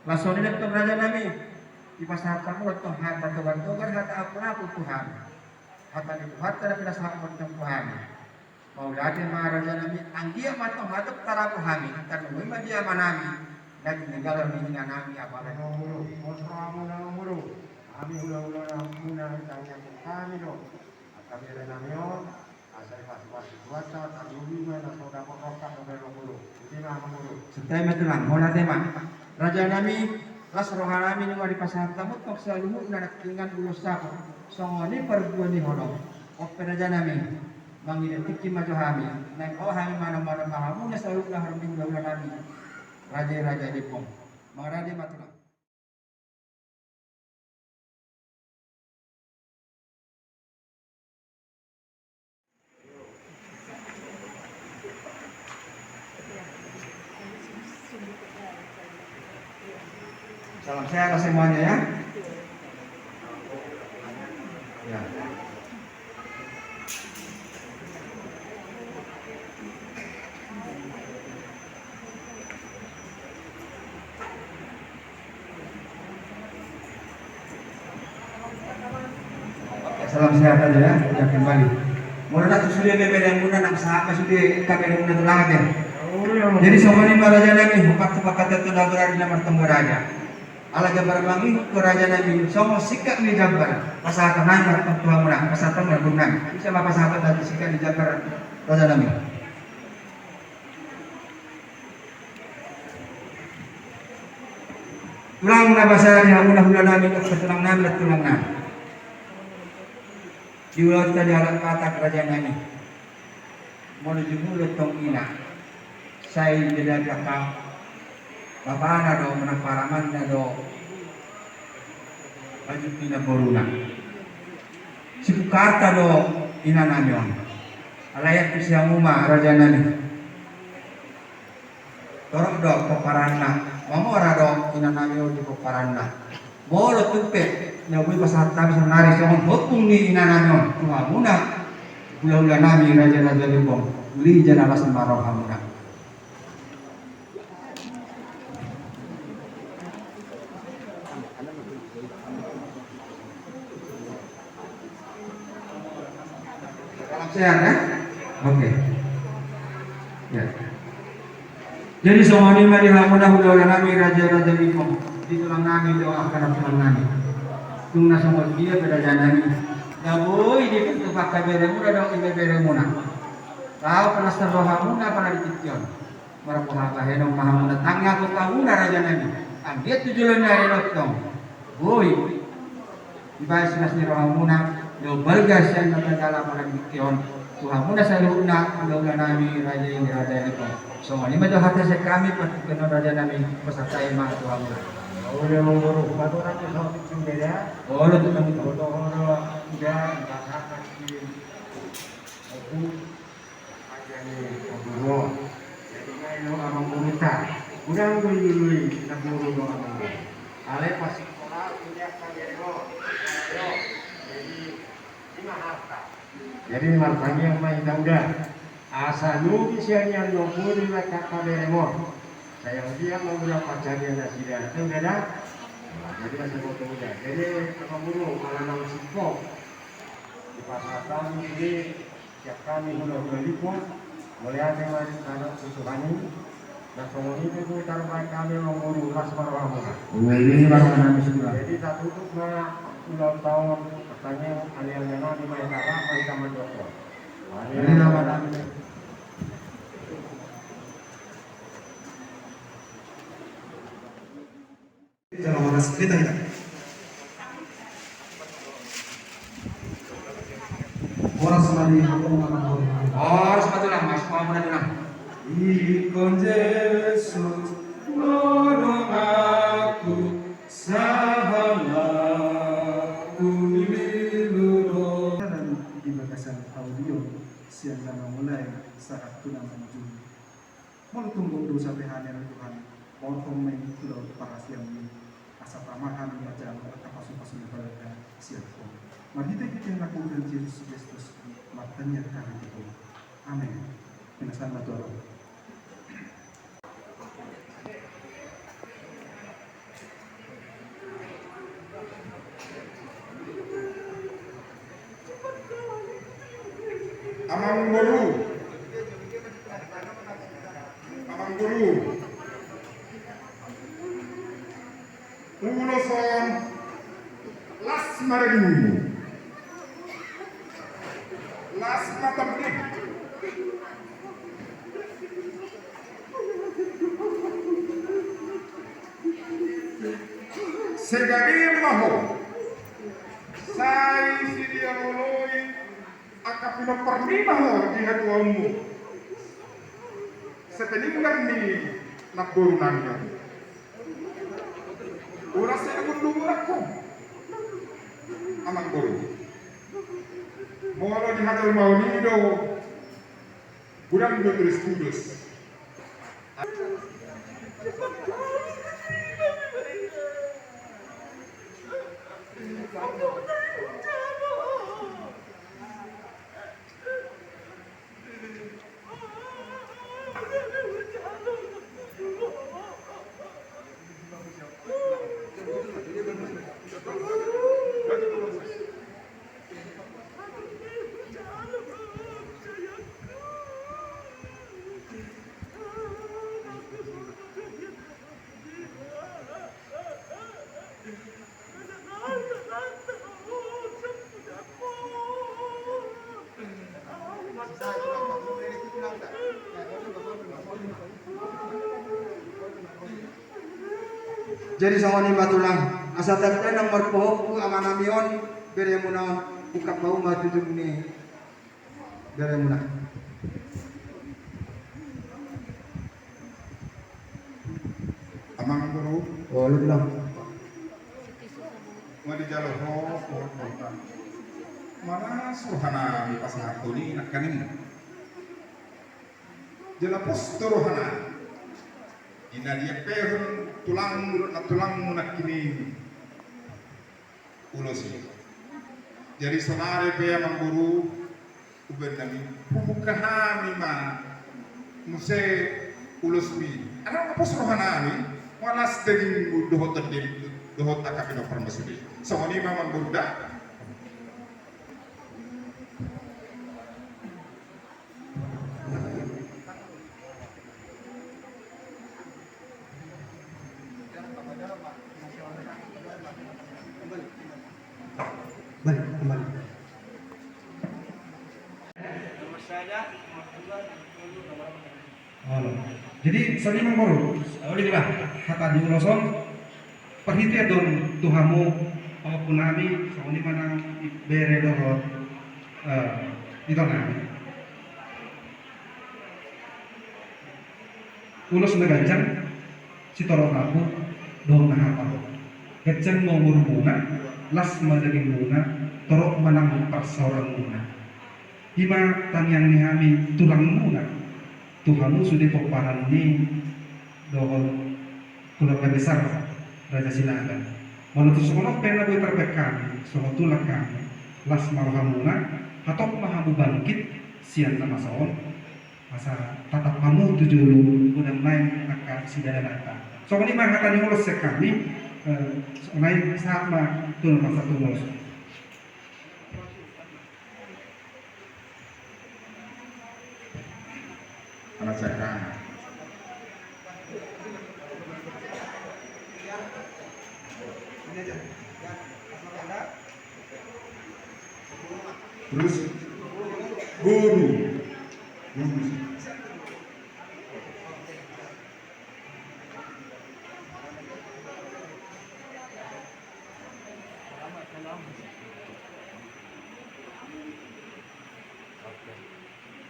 Laos songon i do antong raja nami, dipasahat hamu do antong hata togar-togar, hata ampun-ampun tu hami. Hata ni Tuhanta na pinasahat hamu antong tu hami. Mauliate ma raja nami, anggiat ma antong hatop tarapot hami, tarlumobi ma di ama nami, na tininggalhon ni ina nami apala. Molo, molo, molo. Hami hula-hula namuna, tangiang hami do. Angka bere nami on, asa dipasupasu Tuhanta, tarlumobi ma na so dapot rongkap dohot molo. Ute ma amangboru. Santabi ma tulang, mauliate ma. Raja nami, las roha nami nunga dipasahat hamu antong saluhutna nangkiningan ulos saput. Songon i parbue ni holong. On pe raja nami, mangido tingki ma jo hami. Naeng ro hami manomba-nomba hamuna saluhutna haroro ni hula-hula nami. Raja-raja di pong. Mangarade ma tulang. Salam sehat semuanya ya. Ya. Salam sehat aja ya, ya kembali. Molo na tu sude beberemuna nang sahat ma sude kaberemuna tu lahat ya. Jadi songon i ma raja nami, empat tu pakat tu na berani na martemu raja. Ala jambar mangihut tu raja nami, songon singkat ni jambar. Pasahaton nami martemu tu hamuna, pasahaton marguru nami. Bisa ma pasahaton nami singkat ni jambar raja nami. Tulang na basa di hamuna hula nami, dokter tulang nami, dokter tulang nami. Di ulaonta di halak Batak raja nami. Molo jumolo tong ina. Sai beda jaka. Bapana do, manang paramanna do. Baju ina boruna. Sipukarta do ina nami on. Alai tu siang uma raja nami. Torop do pomparanna, mamora do ina nami on di pomparanna. Molo tung pe na boi pasahat hami saonari songon hompung ni ina nami on tu hamuna, hulahula nami raja-raja Limbong, uli jala las ma rohamuna. Salam sehat ya. Oke. Ya. Jadi songon i ma di hamuna hulahula nami raja-raja Limbong, di tulang nami do angka na tulang nami. Tung na songon dia pe raja nami. Na boi dipantup angka beremuna dohot ibeberemuna. Laho palas rohamuna pala di tingki on. Marboha bahenon ma hamuna tangiangkonmuna raja nami. Anggiat tu jolo ni ari on tong boi dibaen silas ni rohamuna, do balga sian na tagala pala di tingki on tu hamuna saluhutna, hulahula nami raja i raja i. Songon i ma jo hata sian hami, partingkian on raja nami, pasahat hami ma tu hamuna. Olo amangboru, patorang jo saotik sendiri ya. Olo tu amangboru. Olo, olo, udah, udah, udah, udah. Jadi, amangboru, amangboru ta. Godang do i lului na boru do amangboru. Alai pas sikola, kuliah, kan, jadi, jadi, ima harta. Jadi, martangiang ma hita uda. Asa lobi sian i annon boru na angka beremon. Sai anggiat ma uda pansarian nasida. Uda da. Nah, jadi asa lobi uda. Jadi, amangboru, ala naung singkop. Dipasahat hami sude. Sian hami hulahula Limbong, mauliate ma di Tuhan i. Na songon i pe tarbaen hami amangboru, las ma rohamuna. Jadi tatutup ma ulaonta on, pertanyaan, ale-ale nami ma hita, rap ma hita mandokkon. Ale-ale nami. Horas, hita, hita. Horas ma di hamuna, horas ma tulang, horas ma tulang. Ingkon Jesus ma donganku, sahalakku lilu do. Di bagasan audio sian na mamulai sahat tu na manjujung. Molo tung gok dosa pe hami ale Tuhan, borhat ma i tu laut parasian-Mi, asa tama hami manjalo angka pasu-pasu na balga sian Ho. Marhite-hite angka goar ni Jesus Kristus, martangiang hami tu Ho. Amen. Pinasahat ma tu Ho. Amangboru. Amangboru. Ulos on las ma dagingmu. Las ma tondi. Sai gabe ma ho. Sai sidia molo i angka pinompar ni ma ho di hatuaonmu. Sepeninggal ni namboru nami. Ulos sai dungundung ulang ho. Amangboru. Molo di hajolmaon i do. Godang do Tulis Kudus. Jadi songon i ma tulang, asa tanda na marpahompu amanami on, beremuna on, ungkap ma tulang ni beremuna. Amang boru. Oh, lu bilang. Nga dijalo ho, ho, ho. Mana suruhana mi pasahat ni nakanin. Jala pos tu rohana. Ina dia pehon tulang, tulang munak ini. Ulos i. Jadi sonari pe amang boru, uben nami, hubuka hami ma muse ulos mi. Ala nga pos rohanami, malas daging dohot daging, dohot akap ino parmasudi. Songon i ma amang boru da. Balik, kembali. Olo. Jadi, songon i ma boru, uli lah, hata ni ulos on, parhitean do tu hamu, pahompu nami, songon i ma nang bere dohot, eh, ito nami. Ulos na ganjang, sitorop rambu, dohot na hapal. Ganjang ma umurmuna, las ma dagingmuna, torop ma nang parsaoranmuna. I ma tangiang ni hami tulangmuna. Tu hamu sude pomparan ni dohot keluarga besar Raja Sinaga. Molo tung songon on pe na boi tarbahen hami, songon tulang hami, las ma rohamuna, hatop ma hamu bangkit, sian na masa on, asa tatap hamu tu jolo godang naeng angka sidalananta. Songon i ma hata ni ulos sian hami, eh, songon i sahat ma tu na masa tu ulos. Anak saya kan. Terus guru. Guru.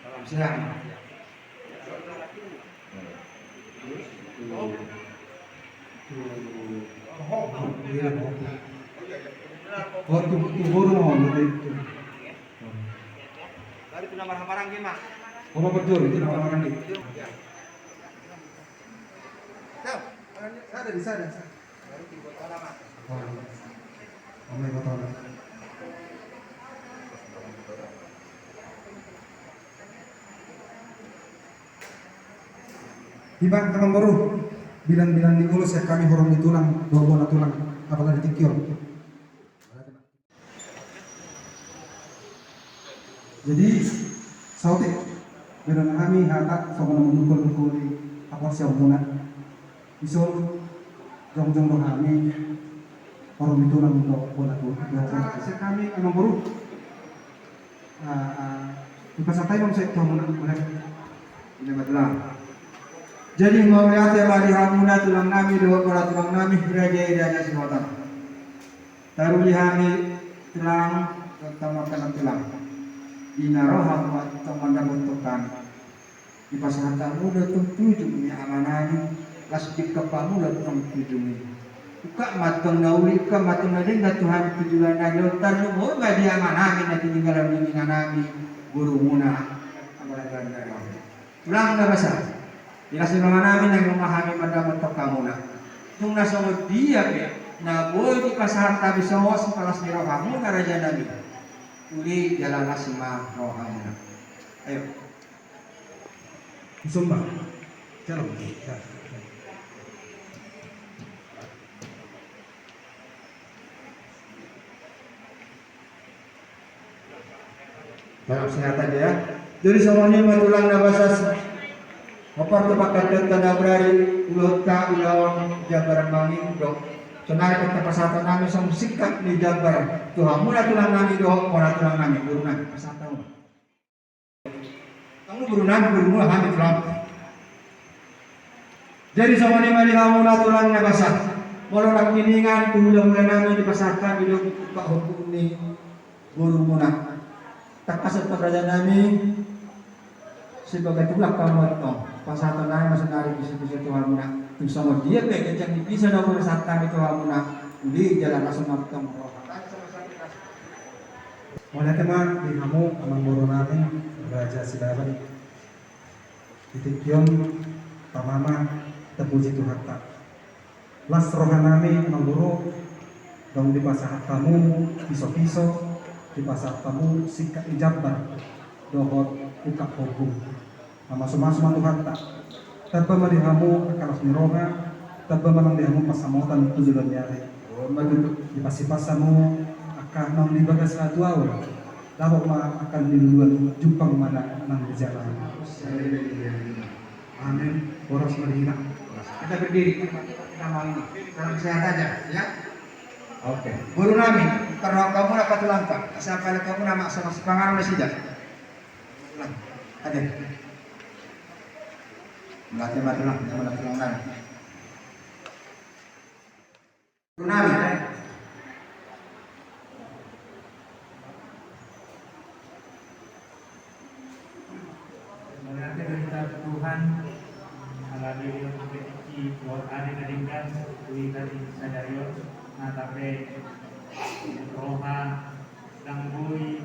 Salam sehat. Oh, tu, tu guru mau nanti. Dari tu nama marhaha-maranggi ma. Oh, mau betul itu nama marhaha-maranggi. Ada di sana. I ma amang boru, bilang-bilang ni ulos sian hami horong ni tulang, dohot bona tulang, apala di tingki on. Jadi, saotik, bere nami hata, songon na manungkol-nungkoli haporseaonmuna. Dison, jongjong do hami, horong ni tulang do bona tulang. Sian hami, amang boru. Ah, ah, dipasahat ma muse tu hamuna, boleh. Jadi mauliate ma di hamuna tulang nami, dohot bona tulang nami, raja i raja sihotang. Taruli hami tulang, tongtong ma tulang. Di na ro hamu tongtong mandapothon hami. Dipasahat hamu do tong tujung ni amanami, las dingkop hamu do tong tujung i. Ungkap ma tong na uli, ungkap ma tong na denggan tu hami tu joloan on, tarlumobi ma di amanami na tininggalan ni inanami, borumuna, amanami. Tulang na basa, di las ni rohanami naeng ma hami mandapothon hamuna. Tung na songon dia pe na boi dipasahat hami songon sipalas ni rohamuna rajanami. Uli jala las ma rohamuna. Ayo. Sumba. Jalan. Maaf, singkat aja ya. Jadi songon i ma tulang na basas. Opat tu pangkataion tanda brari, ulaonta ulaon jambar mangindok. Sonari pe tapasahat nami songon singkat ni jambar tu hamuna tulang nami dohot bona tulang nami, boru nami, pasahat hamu. Tong boru nami, boru muna hami tulang. Jadi songon i ma di hamuna tulang na basas. Molo nangkiningan tu hulahula nami dipasahat hami do upak hompung ni borumuna. Tangkas antong raja nami, sebagai tulang hamu antong, pasahaton nami ma sonari piso-piso tu hamuna. Tung songon dia pe ganjang ni piso na hupasahat hami tu hamuna, uli jala las ma antong roha. Mauliate ma di hamu amangboru nami Raja Sibaban. Di tingki on, pamama, tapuji Tuhanta. Las roha nami amangboru, dung dipasahat hamu piso-piso, dipasahat hamu singkat ni jambar dohot upak hompung. Mamasu-masu ma Tuhanta. Tamba ma di hamu angka las ni roha, tamba ma nang di hamu pansamotan tu joloan ni ari. Dipasipas hamu angka naung di bagas hatuaon. Dapot ma angka na niluluan, jumpang ma na nang di jalan. Amin. Horas ma di hita. Kita berdiri. Kita mau ini. Salam sehat aja, ya. Oke. Boru nami, tar roham hamu na patulangka. Asa pala hamu na maksa masuk pangaran na sida. Tulang. Hadir. Mauliate ma tulang, mauliate ma tulang nami. Boru nami. Mauliate do hita tu Tuhan, ala dilehon hami tingki dohot ari na denggan tu hita di sadari on, na tape roha ndang boi,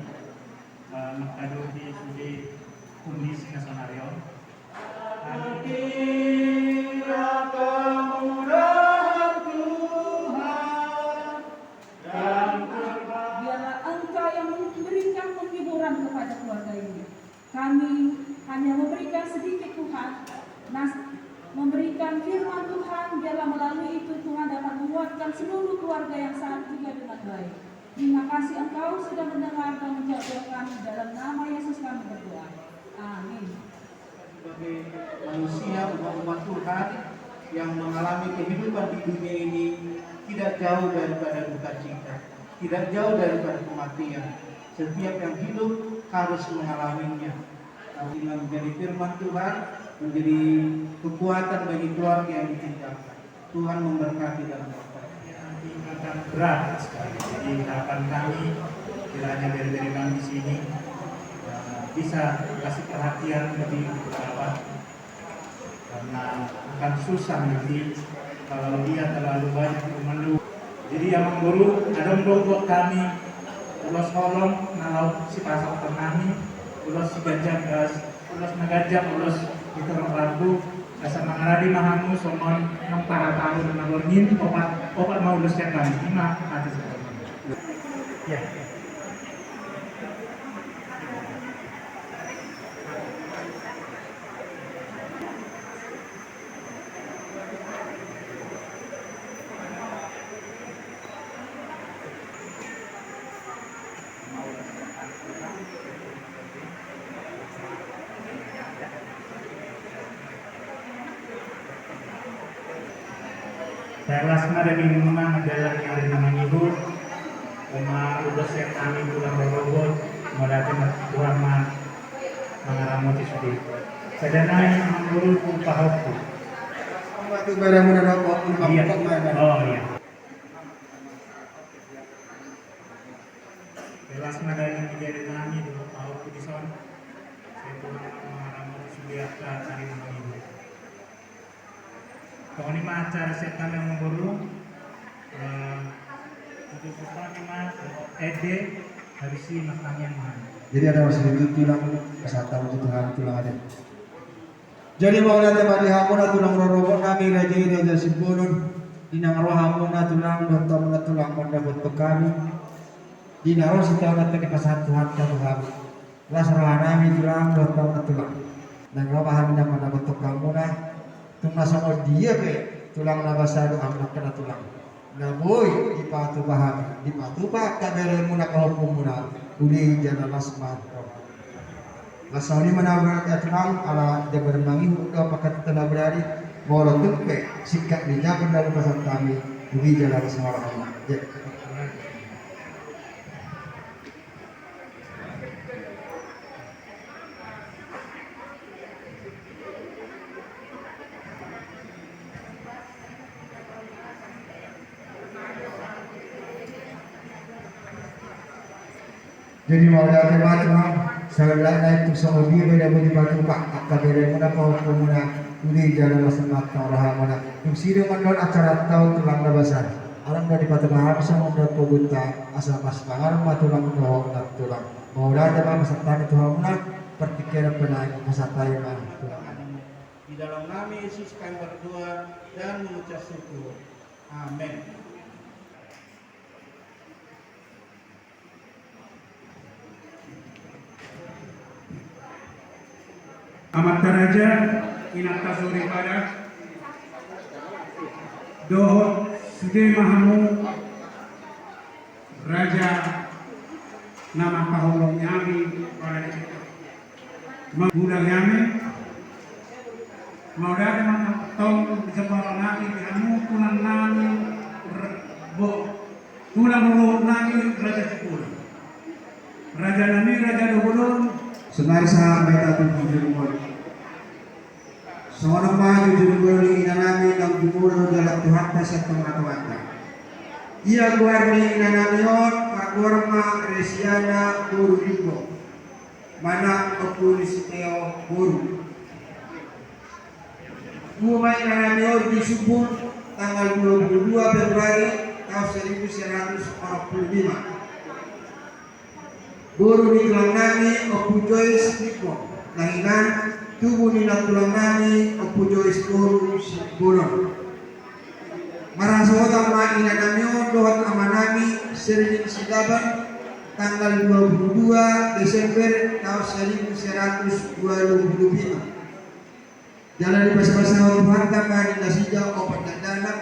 eh, mangkadopi sude kondisi na sonari on. Biarlah Engkau yang memberikan penghiburan kepada keluarga ini. Kami hanya memberikan sedikit, Tuhan. Nas-, memberikan firman Tuhan, biarlah melalui itu Tuhan dapat menguatkan seluruh keluarga yang saat juga dengan baik. Terima kasih Engkau sudah mendengar dan menjawab doa kami. Dalam nama Yesus kami berdoa. Amin. Sebagai manusia, umat-umat Tuhan yang mengalami kehidupan di dunia ini tidak jauh daripada duka cita, tidak jauh daripada kematian. Setiap yang hidup harus mengalaminya. Nah, dengan menjadi firman Tuhan, menjadi kekuatan bagi keluarga yang ditinggalkan. Tuhan memberkati dalam waktu ini. Ini akan berat sekali. Jadi harapan kami, kiranya bere-bere kami di sini, eh, bisa kasih perhatian lebih beberapa. Karena akan susah nanti kalau dia terlalu banyak mengeluh. Jadi amangboru, adong do buat kami ulos holong na laho sipasahaton nami, ulos siganjang, eh, ulos na ganjang, ulos di torop rambu, asa mangarade ma hamu songon naung paratahu na borngin, opat, opat ma ulos sian hami, ima mate sian hami. Ya. Sai las ma dagingmuna manjalani ari na mangihut. Ima ulos sian hami tulang rorobot, mauliate ma, Tuhan ma mangaramoti sude. Sada nai amangboru tu pahompu. Iya. Oh iya. Sai las ma daging ni jari nami dohot pahompu dison. Sai Tuhan ma mangaramoti sude angka ari na mangihut. Songon i ma acara sian hami amangboru. Eh, tutup hami ma dohot ende, habis i martangiang ma hami. Jadi adong ma sude tulang, pasahat hamu tu Tuhan tulang ate. Jadi mauliate ma di hamuna tulang rorobot nami raja i, Raja Simbolon, di na ro hamuna tulang dohot hamuna tulang mandapothon hami. Di na ro sitaonon dipasahat Tuhanta tu hami. Las roha nami tulang dohot hamuna tulang. Naeng ro ma hami na mandapothon hamuna. Tung na songon dia pe tulang na basa do hamuna angka na tulang. Na boi dipatupa hami, dipatupa angka beremuna, pahompu muna, uli jala las ma roha. Las songon i ma na berarti tulang, ala jambar mangihut do pangkataion na berarti, molo tung pe singkat ni jambar na hupasahat hami, uli jala las ma roha. Jadi mauliate ma Tuhan, saudara na itu songon dia beda budi batu pak angka beda muna pahompu muna uli jala masem mata roha muna. Dung sida mandon acara tahu tulang na basar. Alam dari patah bahar songon dan pogutta asa mas pangar ma tulang dohong na tulang. Mauliate ma masatani Tuhan muna pertikiran penai masatai ma tulang. Di dalam nama Yesus kami berdoa dan mengucap syukur. Amin. Amanta raja, inanta soripada, dohot sude ma hamu raja na mangkaholongi hami, manggudangi hami, mauliate ma tong di sabaran nami di hamu tulang nami, bo tulang ruhut nami Raja Sipulun. Raja nami Raja Dobolon. Sonari sahat baita tu jujur mol. Songon ma jujur mol ni ina nami naung jumolo dalam Tuhanta sian tonga-tonganta. Ia goar ni ina nami on margoar ma Resiana boru Limbo. Manang Ompu Listeo boru. Tubu ma ina nami on di Sumbul tanggal dua puluh dua Februari tahun seribu sembilan ratus empat puluh lima. Boru ni tulang nami Ompu Joyce Limbo. Nahinan tubu ni nantulang nami Ompu Joyce boru Simbolon. Marhasohotan ma ina nami on dohot ama nami Sergin Silaban tanggal dua puluh dua Desember tahun seribu sembilan ratus dua puluh lima. Jala dipasapasahon Tuhanta ma di nasida opat dakdanak,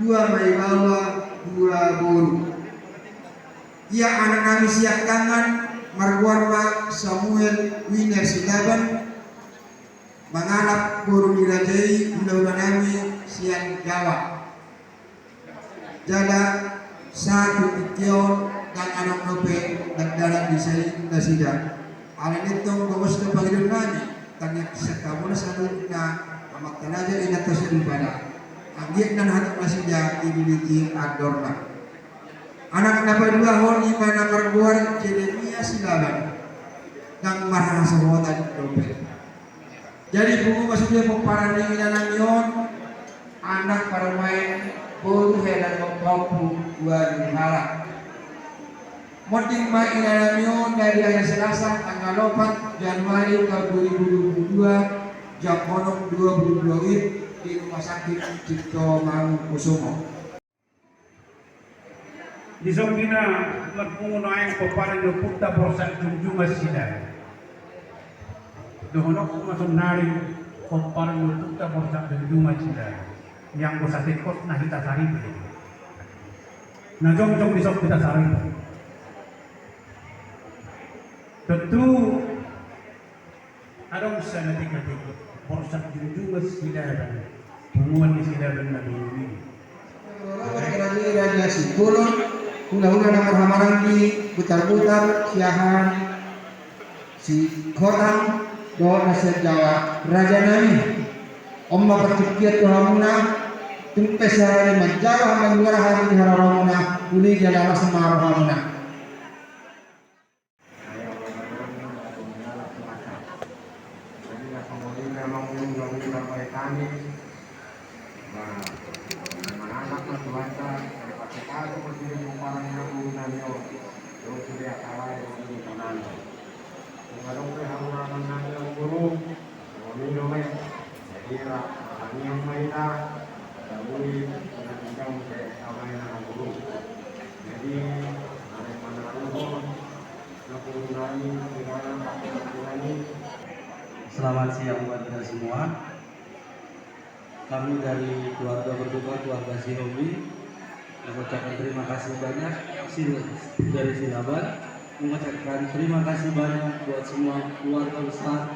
dua ma ibaoa, dua boru. Ia anak nami siangkangan margoar ma Samuel Winer Silaban, mangalap boru ni raja i hulahula nami sian Jawa. Jala sahat tu tingki on ndang adong dope dakdanak di sai nasida. Alani i tong gomos do pangidoan nami, tangiang sian hamuna saluhutna, amanta raja, inanta soripada, anggiat na hatop nasida dililiti andorna. Anak na paduahon i ma na margoar Jeremia Silaban, ndang marhasohotan dope. Jadi pungu ma sude pomparan ni ina nami on, anak parumaen boru hela dohot pahompu dua ribu halak. Monding ma ina nami on dari hari Selasa tanggal opat Januari tahun dua ribu dua puluh dua jam onom dua puluh dua wib di Rumah Sakit Cipto Mangunkusumo. Dison pe na marpungu nuaeng pomparan ni ompunta Borsak Jungjungan Silaban. Dohononku ma sonari pomparan ni ompunta Borsak Jungjungan Silaban. Ianggo sasekos na hita saripe. Na jongjong dison hita saripe. Tontu adong sada tingki-tingki, Borsak Jungjungan Silaban, punguan ni Silaban na dulu i. Raja Sipulun, hulahula na marhamaranggi, Butarbutar, Siahaan, Sihotang, dohot na sian Jawa, raja nami. On ma partingkian tu hamuna, tung pe sahali manjalo hamu, manjuara hamu di haroromuna, uli jala las ma rohamuna. Jadi na songon i memang ulu na ulu na baen hami. Mangalap ma Tuhanta, pasu-pasu ma sude pomparan ni boru nami on. Dohot sude angka lae dohot sude pomparan. Tung adong pe hamu na manang boru. Songon i do ma i. Jadi ra, tangiang ma hita, asa uli, asa tingkang, asa baen na boru. Jadi, mari manaruhon, na boru nami, kirana, pakai boru nami. Selamat siang buat kita semua. Kami dari keluarga berduka, keluarga Sihombing, mengucapkan terima kasih banyak, Sil-, dari Silaban, mengucapkan terima kasih banyak buat semua keluarga besar,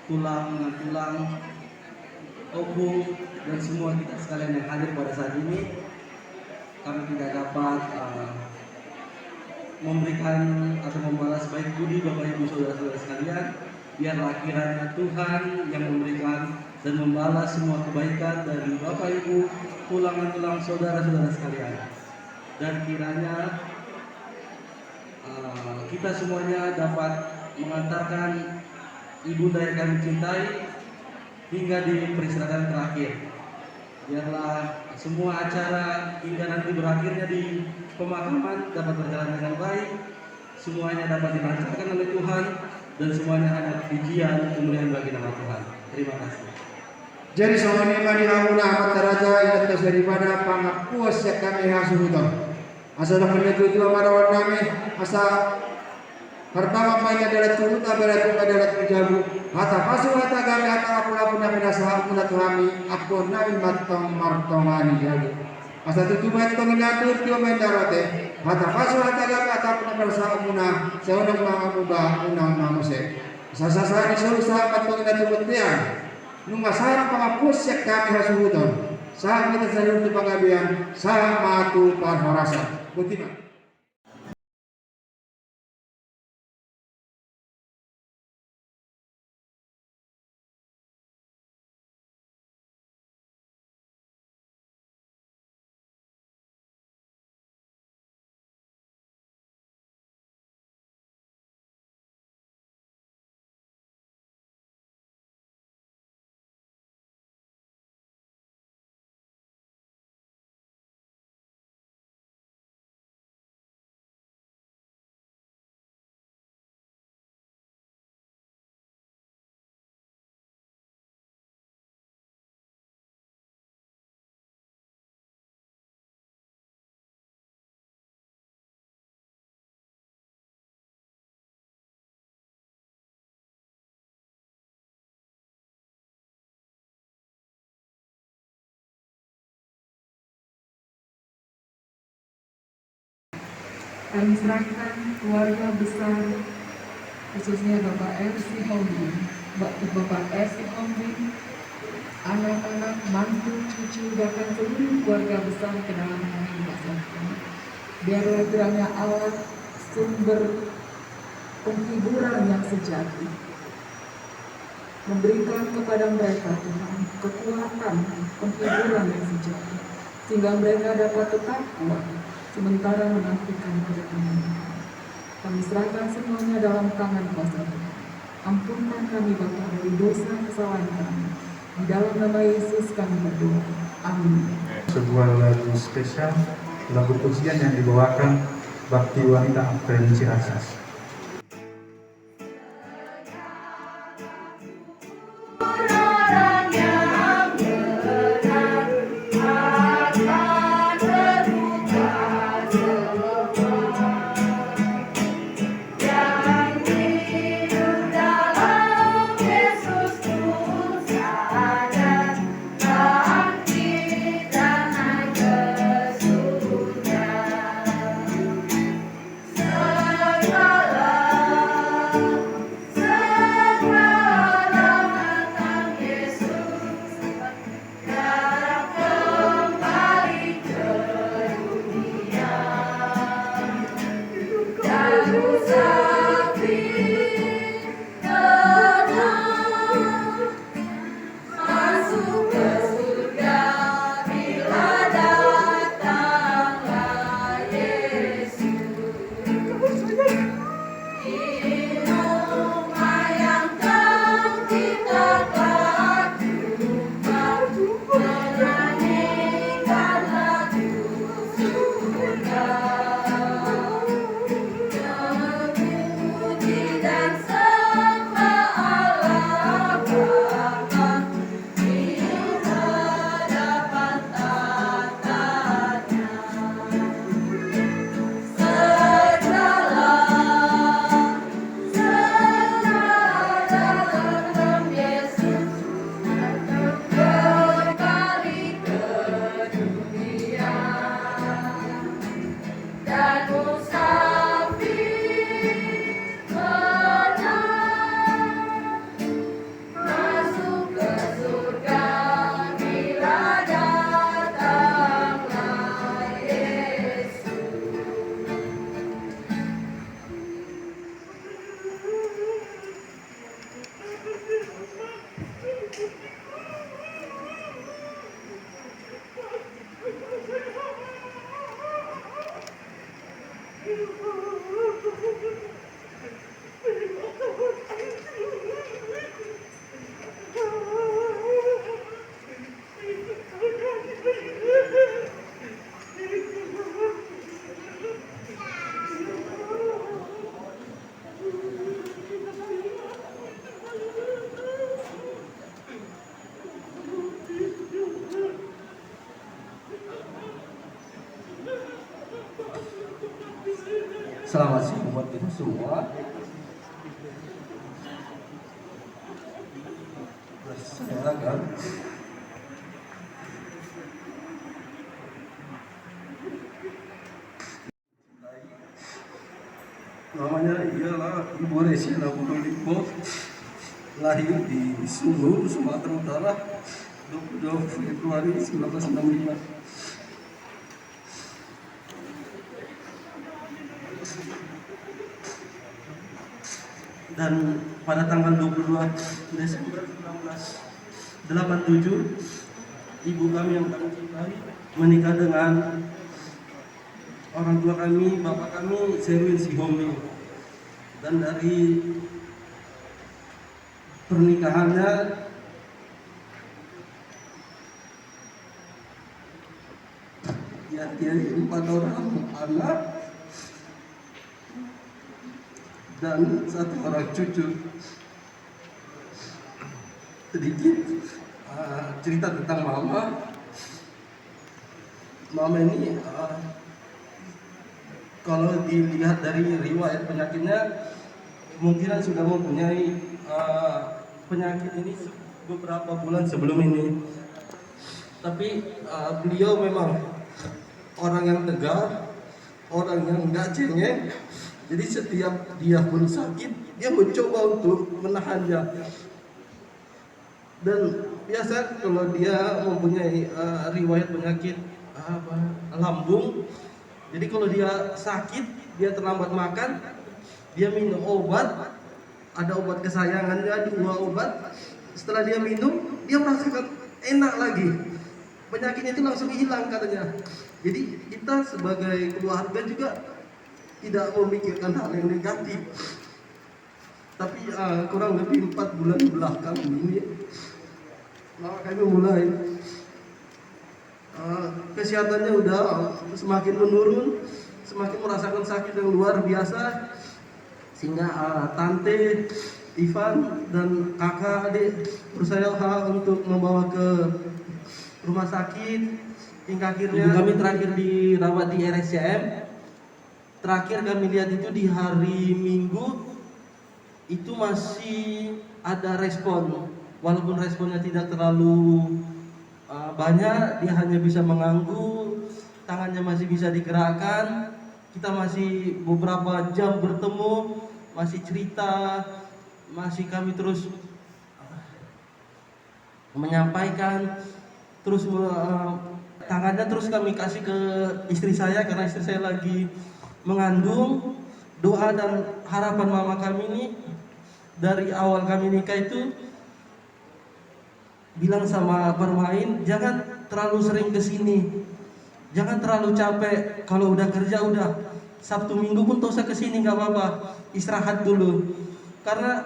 tulang, nantulang, ompu, dan semua kita sekalian yang hadir pada saat ini. Kami tidak dapat, eh, memberikan atau membalas baik budi Bapak Ibu Saudara-saudara sekalian. Biarlah kiranya Tuhan yang memberikan dan membalas semua kebaikan dari Bapak Ibu, tulang-tulang, saudara-saudara sekalian. Dan kiranya, Eh, kita semuanya dapat mengantarkan ibunda yang kami cintai hingga di peristirahatan terakhir. Biarlah semua acara hingga nanti berakhirnya di pemakaman dapat berjalan dengan baik, semuanya dapat dilancarkan oleh Tuhan, dan semuanya ada pujian kemuliaan bagi nama Tuhan. Terima kasih. Jadi songon i ma di hamuna amanta raja, inanta soripada, pangampuan sian hami hasuhuton. Asa dapot ni tutu ma dohonon nami, asa mardalan ma inna dalan tu huta, baratung ma dalan tu jabu, hata pasu hata gabe hata lapulapu na pinasahatmuna tu hami, ampuon nami ma antong martonga ni jabu. Asa tutu ma antong inna, tutu ma inna rote, hata pasu hata gabe hata lapulapu na pinasahatmuna, sai unang ma muba unang ma mose. Asa sahat ni solu sahat ma antong inna tu bontean. Nunga sahat pangampuan sian hami hasuhuton, sahat ma hita saluhut tu panggabean, sahat ma tu parhorasan. Botima. Kami serahkan keluarga besar, khususnya Bapak R. Sihombing, Ba-, Bapak R. Sihombing, anak-anak, mantu, cucu, bahkan seluruh keluarga besar ke dalam tangan Tuhan. Biarlah kiranya Allah sumber penghiburan yang sejati memberikan kepada mereka, Tuhan, kekuatan, penghiburan yang sejati, sehingga mereka dapat tetap kuat sementara menantikan kedatangan Tuhan. Kami serahkan semuanya dalam tangan kuasa Tuhan. Ampunkan kami, Bapa, dari dosa kesalahan kami. Di dalam nama Yesus kami berdoa. Amin. Sebuah lagu spesial, lagu pujian yang dibawakan Bakti Wanita April Ciracas. Masuk ke surga bila datanglah Yesus. Di rumah yang tercinta, menyanyikan lagu surga. Memuji dan sembah Allah Bapa. Selamat siang buat kita semua. Berserakan. Namanya ialah Ibu Resi Nabulu Limbo, lahir di Sulu, Sumatera Utara, dua puluh dua Februari sembilan belas enam lima. Dan pada tanggal dua puluh dua Desember seribu sembilan ratus delapan puluh tujuh, ibu kami yang kami cintai menikah dengan orang tua kami, bapak kami, Serwin Sihombing. Dan dari pernikahannya, ia diampehon empat orang anak dan satu orang cucu. Sedikit, eh, cerita tentang mama. Mama ini, eh, kalau dilihat dari riwayat penyakitnya, kemungkinan sudah mempunyai, eh, penyakit ini se-, beberapa bulan sebelum ini. Tapi, eh, beliau memang orang yang tegar, orang yang nggak cengeng. Jadi setiap dia pun sakit, dia mencoba untuk menahannya. Dan biasa kalau dia mempunyai, eh, riwayat penyakit, eh, apa, lambung, jadi kalau dia sakit, dia terlambat makan, dia minum obat, ada obat kesayangannya, dua obat. Setelah dia minum, dia merasakan enak lagi. Penyakitnya itu langsung hilang katanya. Jadi kita sebagai keluarga juga tidak memikirkan hal yang negatif. Tapi, eh, kurang lebih empat bulan belakang ini, mama kami mulai, eh, kesehatannya udah semakin menurun, semakin merasakan sakit yang luar biasa, sehingga, eh, tante, Ivan, dan kakak adik berusaha untuk membawa ke rumah sakit, hingga akhirnya ibu kami terakhir dirawat di R S C M. Terakhir kami lihat itu di hari Minggu, itu masih ada respon. Walaupun responnya tidak terlalu, eh, banyak, dia hanya bisa mengangguk, tangannya masih bisa digerakkan. Kita masih beberapa jam bertemu, masih cerita, masih kami terus menyampaikan, terus me-, eh, tangannya terus kami kasih ke istri saya karena istri saya lagi mengandung. Doa dan harapan mama kami ini dari awal kami nikah itu bilang sama Permain, "Jangan terlalu sering ke sini." Jangan terlalu capek, kalau udah kerja udah, Sabtu Minggu pun nggak usah ke sini, nggak apa-apa, istirahat dulu. Karena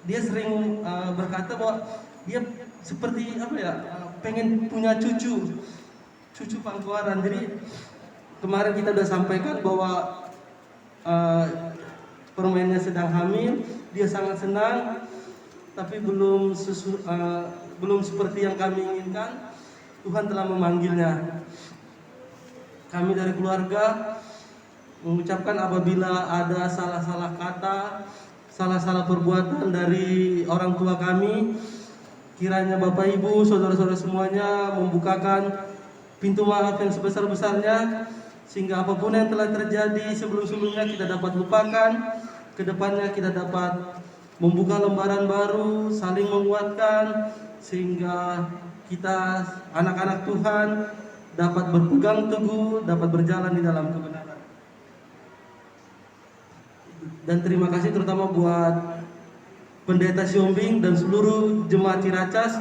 dia sering, eh, berkata bahwa dia seperti apa ya, eh, pengen punya cucu, cucu pangkoaran. Jadi kemarin kita udah sampaikan bahwa eh, Permainnya sedang hamil, dia sangat senang, tapi belum sesu-, eh, belum seperti yang kami inginkan. Tuhan telah memanggilnya. Kami dari keluarga mengucapkan apabila ada salah-salah kata, salah-salah perbuatan dari orang tua kami, kiranya Bapak Ibu, saudara-saudara semuanya membukakan pintu maaf yang sebesar-besarnya, sehingga apapun yang telah terjadi sebelum-sebelumnya kita dapat lupakan, ke depannya kita dapat membuka lembaran baru, saling menguatkan, sehingga kita anak-anak Tuhan dapat berpegang teguh, dapat berjalan di dalam kebenaran. Dan terima kasih terutama buat Pendeta Sihombing dan seluruh jemaat Ciracas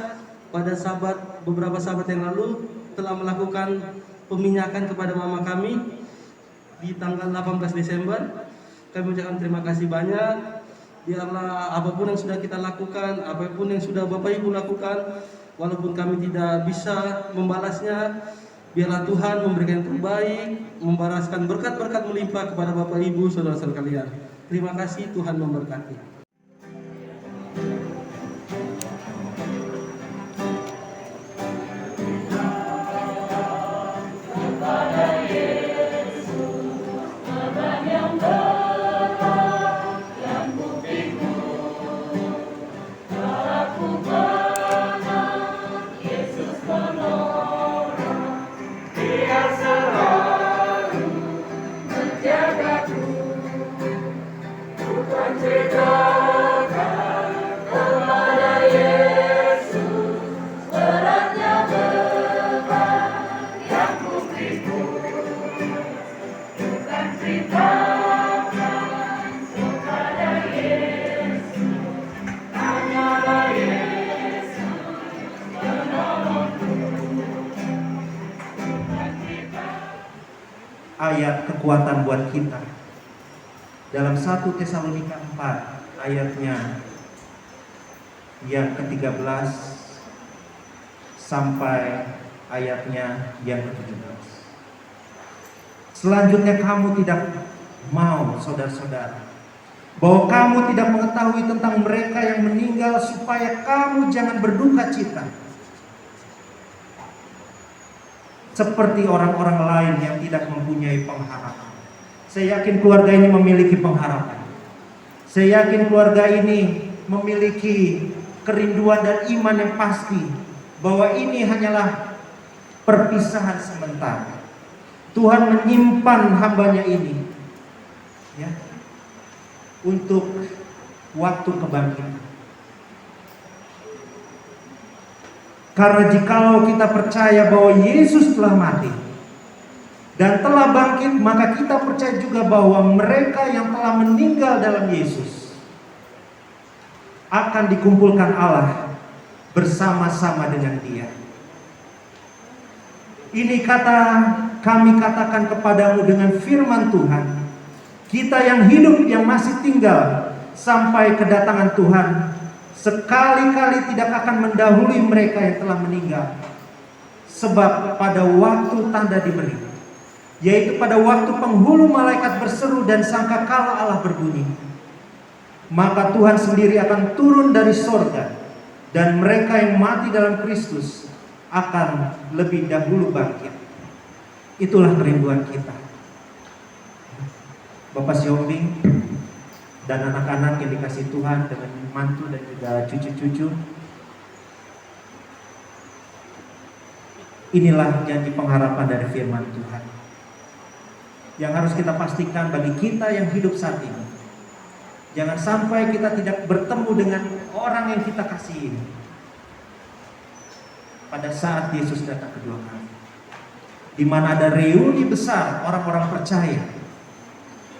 pada Sabat, beberapa Sabat yang lalu telah melakukan peminyakan kepada mama kami di tanggal delapan belas Desember. Kami ucapkan terima kasih banyak. Biarlah apapun yang sudah kita lakukan, apapun yang sudah Bapak Ibu lakukan, walaupun kami tidak bisa membalasnya, biarlah Tuhan memberikan yang terbaik, membalaskan berkat-berkat melimpah kepada Bapak Ibu Saudara sekalian. Terima kasih, Tuhan memberkati. Ayat kekuatan buat kita dalam satu Tesalonika empat ayatnya yang ketiga belas sampai ayatnya yang ketujuh belas. Selanjutnya, kamu tidak mau, saudara-saudara, bahwa kamu tidak mengetahui tentang mereka yang meninggal, supaya kamu jangan berduka cita seperti orang-orang lain yang tidak mempunyai pengharapan. Saya yakin keluarga ini memiliki pengharapan. Saya yakin keluarga ini memiliki kerinduan dan iman yang pasti bahwa ini hanyalah perpisahan sementara. Tuhan menyimpan hambanya ini, ya, untuk waktu kebangkitan. Karena jikalau kita percaya bahwa Yesus telah mati dan telah bangkit, maka kita percaya juga bahwa mereka yang telah meninggal dalam Yesus akan dikumpulkan Allah bersama-sama dengan Dia. Ini kata kami katakan kepadamu dengan firman Tuhan, kita yang hidup, yang masih tinggal sampai kedatangan Tuhan, sekali-kali tidak akan mendahului mereka yang telah meninggal. Sebab pada waktu tanda diberi, yaitu pada waktu penghulu malaikat berseru dan sangkakala Allah berbunyi, maka Tuhan sendiri akan turun dari sorga, dan mereka yang mati dalam Kristus akan lebih dahulu bangkit. Itulah kerinduan kita. Bapak Sihombing dan anak-anak yang dikasihi Tuhan, dengan mantu dan juga cucu-cucu, inilah janji pengharapan dari firman Tuhan yang harus kita pastikan bagi kita yang hidup saat ini. Jangan sampai kita tidak bertemu dengan orang yang kita kasihi pada saat Yesus datang kedua kali. Di mana ada reuni besar orang-orang percaya,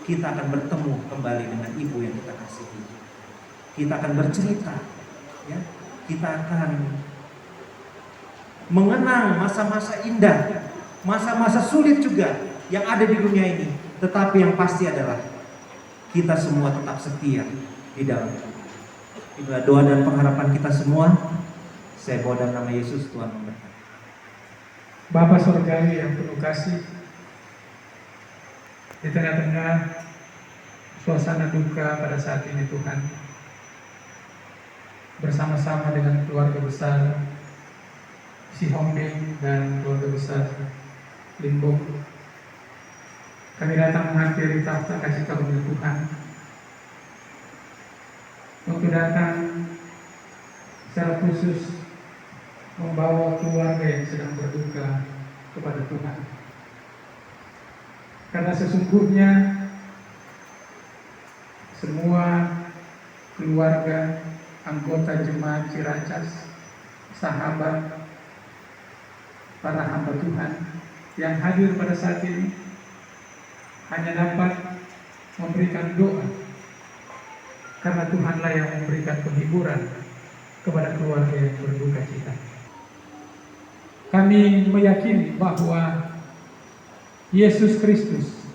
kita akan bertemu kembali dengan ibu yang kita kasihi. Kita akan bercerita, ya. Kita akan mengenang masa-masa indah, masa-masa sulit juga yang ada di dunia ini. Tetapi yang pasti adalah kita semua tetap setia di dalam Tuhan. Itulah doa dan pengharapan kita semua. Saya bawa dalam nama Yesus, Tuhan memberkati. Bapa Sorgawi yang penuh kasih, di tengah-tengah suasana duka pada saat ini, Tuhan, bersama-sama dengan keluarga besar Sihombing dan keluarga besar Limbong, kami datang menghampiri tahta kasih karunia Tuhan untuk datang secara khusus membawa keluarga yang sedang berduka kepada Tuhan. Karena sesungguhnya semua keluarga, anggota jemaat Ciracas, sahabat, para hamba Tuhan yang hadir pada saat ini hanya dapat memberikan doa, karena Tuhanlah yang memberikan penghiburan kepada keluarga yang berduka cita. Kami meyakini bahwa Yesus Kristus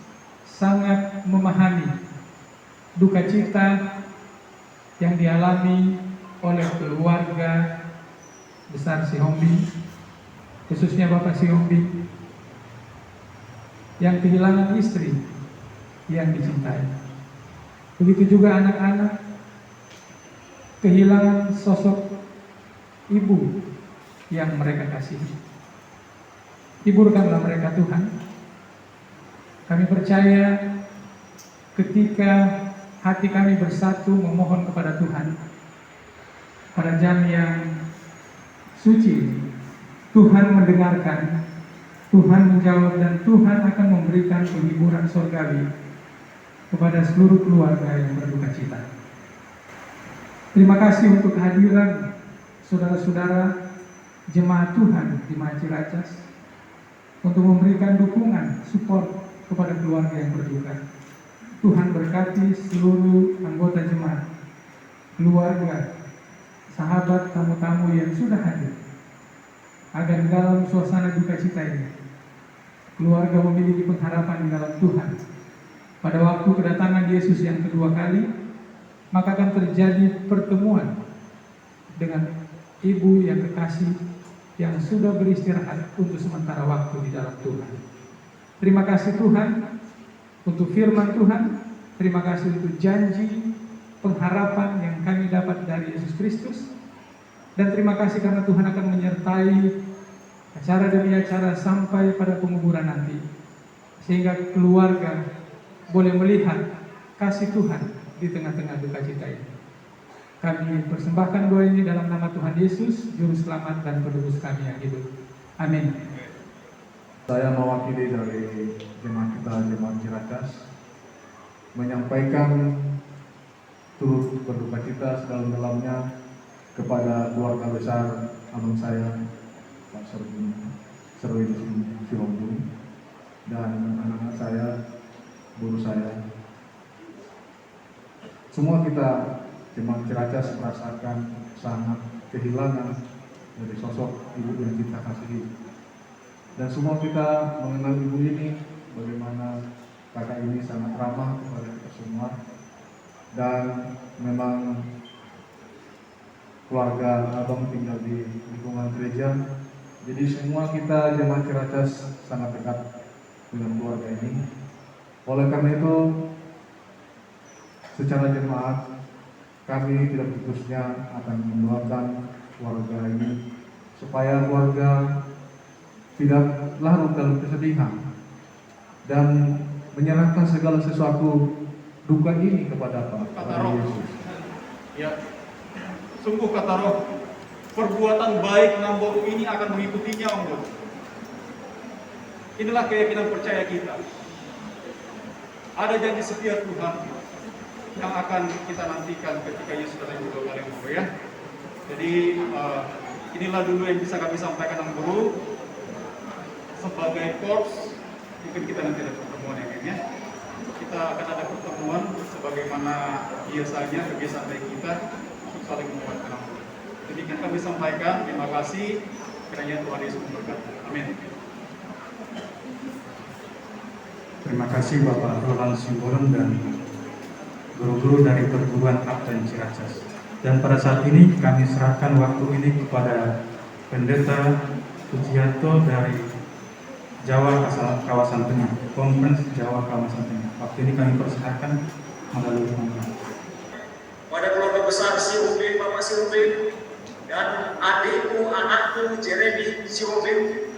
sangat memahami duka cita yang dialami oleh keluarga besar Sihombing, khususnya Bapak Sihombing, yang kehilangan istri yang dicintai. Begitu juga anak-anak kehilangan sosok ibu yang mereka kasihi. Hiburkanlah mereka, Tuhan. Kami percaya ketika hati kami bersatu memohon kepada Tuhan pada jam yang suci, Tuhan mendengarkan, Tuhan menjawab, dan Tuhan akan memberikan penghiburan sorgawi kepada seluruh keluarga yang berduka cita. Terima kasih untuk kehadiran saudara-saudara jemaat Tuhan di Jemaat Ciracas untuk memberikan dukungan, support kepada keluarga yang berduka. Tuhan berkati seluruh anggota jemaat, keluarga, sahabat, tamu-tamu yang sudah hadir, agar di dalam suasana duka cita ini, keluarga memiliki pengharapan di dalam Tuhan. Pada waktu kedatangan Yesus yang kedua kali, maka akan terjadi pertemuan dengan ibu yang kekasih yang sudah beristirahat untuk sementara waktu di dalam Tuhan. Terima kasih Tuhan untuk firman Tuhan, terima kasih untuk janji pengharapan yang kami dapat dari Yesus Kristus, dan terima kasih karena Tuhan akan menyertai acara demi acara sampai pada penguburan nanti, sehingga keluarga boleh melihat kasih Tuhan di tengah-tengah duka cita ini. Kami persembahkan doa ini dalam nama Tuhan Yesus, Juru Selamat dan Penebus kami yang hidup. Amin. Saya mewakili dari jemaat kita, jemaat Ciracas, menyampaikan turut berduka cita sedalam-dalamnya kepada keluarga besar abang saya, Pak Serwin, Serwin Sihombing, dan anak-anak saya, guru saya. Semua kita jemaat Ciracas merasakan sangat kehilangan dari sosok ibu yang kita kasihi. Dan semua kita mengenal ibu ini, bagaimana kakak ini sangat ramah kepada kita semua. Dan memang keluarga abang tinggal di lingkungan gereja. Jadi semua kita jemaat Ciracas sangat dekat dengan keluarga ini. Oleh karena itu, secara jemaat, kami tidak putusnya akan mendoakan keluarga ini, supaya keluarga tidak larut dalam kesedihan dan menyerahkan segala sesuatu duka ini kepada apa? Kepada Yesus. Ya. Sungguh kata roh, perbuatan baik nang boru ini akan mengikutinya, Om Boru. Inilah keyakinan percaya kita. Ada janji setia Tuhan yang akan kita nantikan ketika Yesus datang kedua kali, Om Boru, ya. Jadi, eh, inilah dulu yang bisa kami sampaikan, Om Boru. Sebagai korps, mungkin kita nanti ada pertemuan, ya, Ken, ya. Kita akan ada pertemuan sebagaimana biasanya, kebiasaan baik kita untuk saling menguatkan, Om Boru. Demikian kami sampaikan, terima kasih, kiranya Tuhan Yesus memberkati. Amin. Terima kasih Bapak Roland Simbolon dan guru-guru dari perguruan Abdan Ciracas. Dan pada saat ini kami serahkan waktu ini kepada Pendeta Pujianto dari Jawa Kasa-, Kawasan Tengah, Conference Jawa Kawasan Tengah. Waktu ini kami persilakan melalui konferensi. Pada keluarga besar Sihombing, Bapak Sihombing, dan adikku, anakku, Jeremy Sihombing,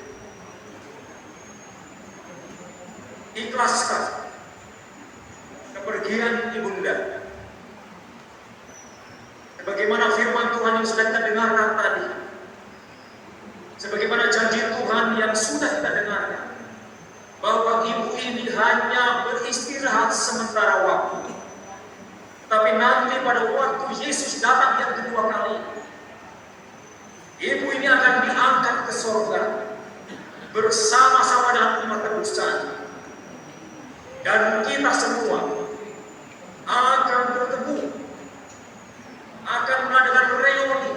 ikhlaskan kepergian ibunda. Sebagaimana firman Tuhan yang sudah kita dengarkan tadi, sebagaimana janji Tuhan yang sudah kita dengarkan, bahwa ibu ini hanya beristirahat sementara waktu. Tapi nanti pada waktu Yesus datang yang kedua kali, ibu ini akan diangkat ke sorga bersama-sama dengan umat tebusnya. Dan kita semua akan bertemu, akan mengadakan reuni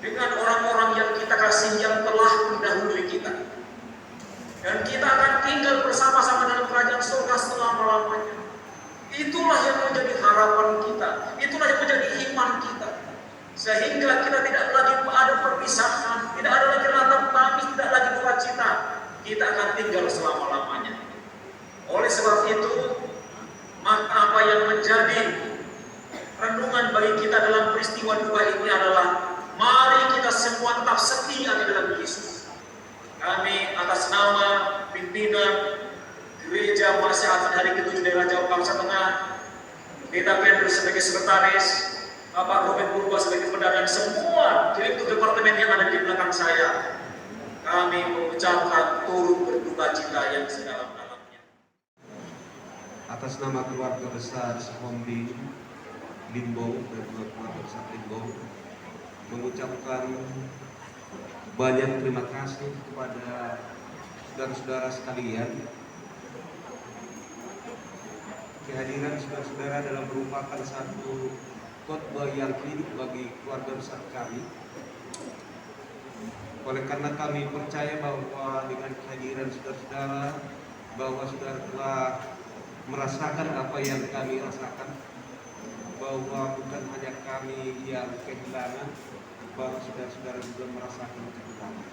dengan orang-orang yang kita kasih yang telah mendahului kita. Dan kita akan tinggal bersama-sama dalam kerajaan surga selama-lamanya. Itulah yang menjadi harapan kita, itulah yang menjadi iman kita. Sehingga kita tidak lagi ada perpisahan, tidak ada lagi ratap tangis, tidak lagi duka cita. Kita akan tinggal selama-lamanya. Oleh sebab itu, maka apa yang menjadi renungan bagi kita dalam peristiwa duka ini adalah, mari kita semua tetap setia di dalam Yesus. Kami atas nama pimpinan Gereja Mahasiswa Advent Hari Ketujuh Daerah Jawa Bangsa Tengah, Pendeta Petrus sebagai sekretaris, Bapak Robert Purba sebagai pendana, dan semua direktur departemen yang ada di belakang saya, kami mengucapkan turut berduka cita yang sedalam-dalamnya. Atas nama keluarga besar Sihombing, Limbong, dan juga keluarga besar Limbong, mengucapkan banyak terima kasih kepada saudara-saudara sekalian Kehadiran saudara-saudara dalam merupakan satu khotbah yang hidup bagi keluarga besar kami. Oleh karena kami percaya bahwa dengan kehadiran saudara-saudara, bahwa saudara telah merasakan apa yang kami rasakan, bahwa bukan hanya kami yang kehilangan, bahwa saudara-saudara juga merasakan kehilangan.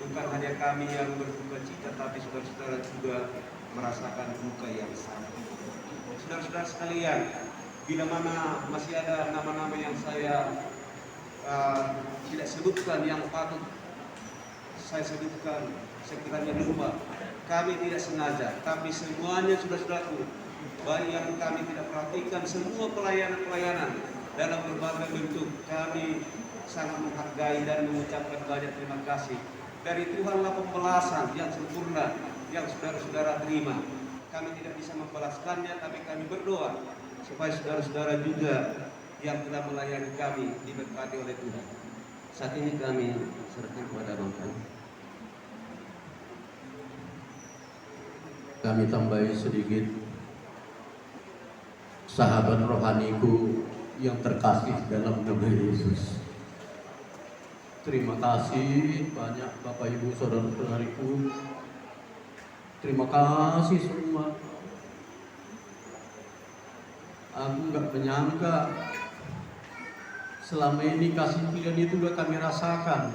Bukan hanya kami yang berduka cita, tapi saudara-saudara juga merasakan duka yang sama. Saudara-saudara sekalian, bila mana masih ada nama-nama yang saya, eh, tidak sebutkan yang patut saya sebutkan, sekiranya lupa, kami tidak sengaja, tapi semuanya saudara-saudaraku, baik yang kami tidak perhatikan, semua pelayanan-pelayanan dalam berbagai bentuk, kami sangat menghargai dan mengucapkan banyak terima kasih. Dari Tuhanlah pembalasan yang sempurna yang saudara-saudara terima. Kami tidak bisa membalaskannya, tapi kami berdoa supaya saudara-saudara juga yang telah melayani kami diberkati oleh Tuhan. Saat ini kami serahkan kepada Abang kami. Kami tambahi sedikit, sahabat rohaniku yang terkasih dalam nama Yesus. Terima kasih banyak Bapak Ibu Saudara-saudariku. Terima kasih semua. Aku nggak menyangka selama ini kasih kalian itu udah kami rasakan.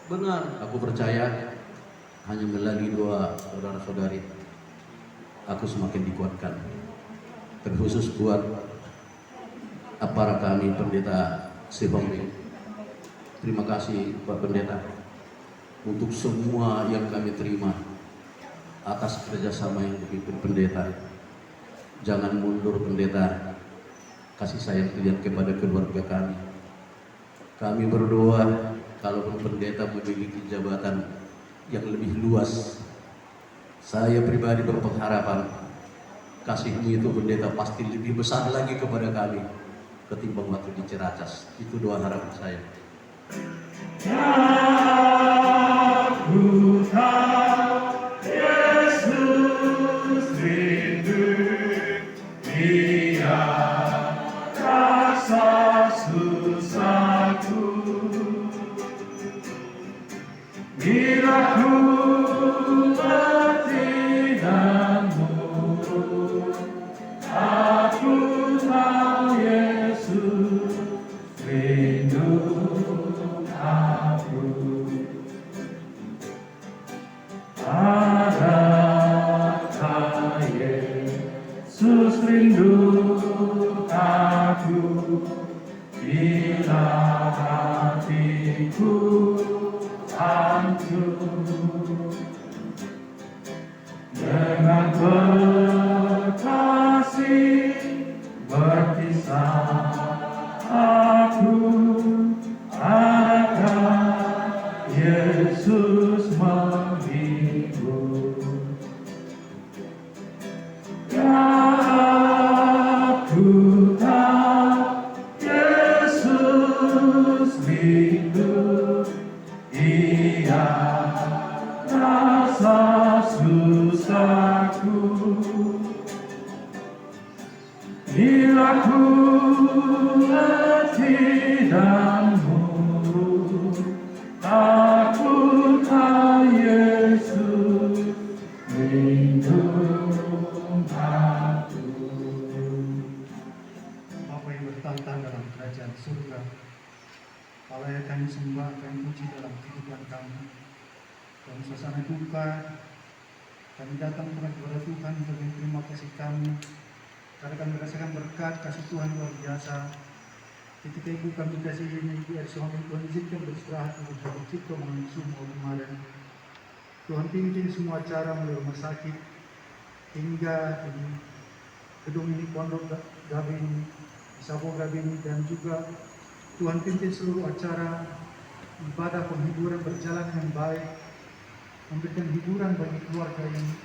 Benar, aku percaya hanya melalui doa saudara-saudari, aku semakin dikuatkan. Terkhusus buat aparat kami, Pendeta Sihombing. Terima kasih, Pak Pendeta, untuk semua yang kami terima atas kerjasama yang dipimpin Pendeta. Jangan mundur, Pendeta. Kasih sayang kalian kepada keluarga kami. Kami berdoa, kalaupun Pendeta memiliki jabatan yang lebih luas, saya pribadi berpengharapan kasihmu itu, Pendeta, pasti lebih besar lagi kepada kami ketimbang waktu di Ciracas. Itu doa harapan saya. Aku tahu Yesus rindu, Dia rasa susahku. Bila ku letih dan murung, aku tahu Yesus rindu aku. Adakah Yesus rindu aku, bila hatiku hancur? Dengan kekasih berkisah aku, adakah Yesus menghibur? Aku tahu Yesus rindu, Dia rasa susahku. Bila ku letih dan murung, aku tahu Yesus rindu aku. Bapa yang bertahta dalam kerajaan surga, Allah yang kami sembah, kami puji dalam kehidupan kami. Dalam suasana duka, kami datang kepada Tuhan untuk berterima kasih kami, karena kami merasakan berkat kasih Tuhan luar biasa. Ketika ibu kami kasih ini, Ibu Ersi Hombing, Tuhan izinkan beristirahat, untuk sakit cipto, mengenai semua kemarin. Tuhan pimpin semua acara mulai rumah sakit hingga di gedung ini, Pondok Ga-, Gabe ini, di Sabo Gabe ini, dan juga Tuhan pimpin seluruh acara ibadah penghiburan berjalan dengan baik, memberikan hiburan bagi keluarga ini.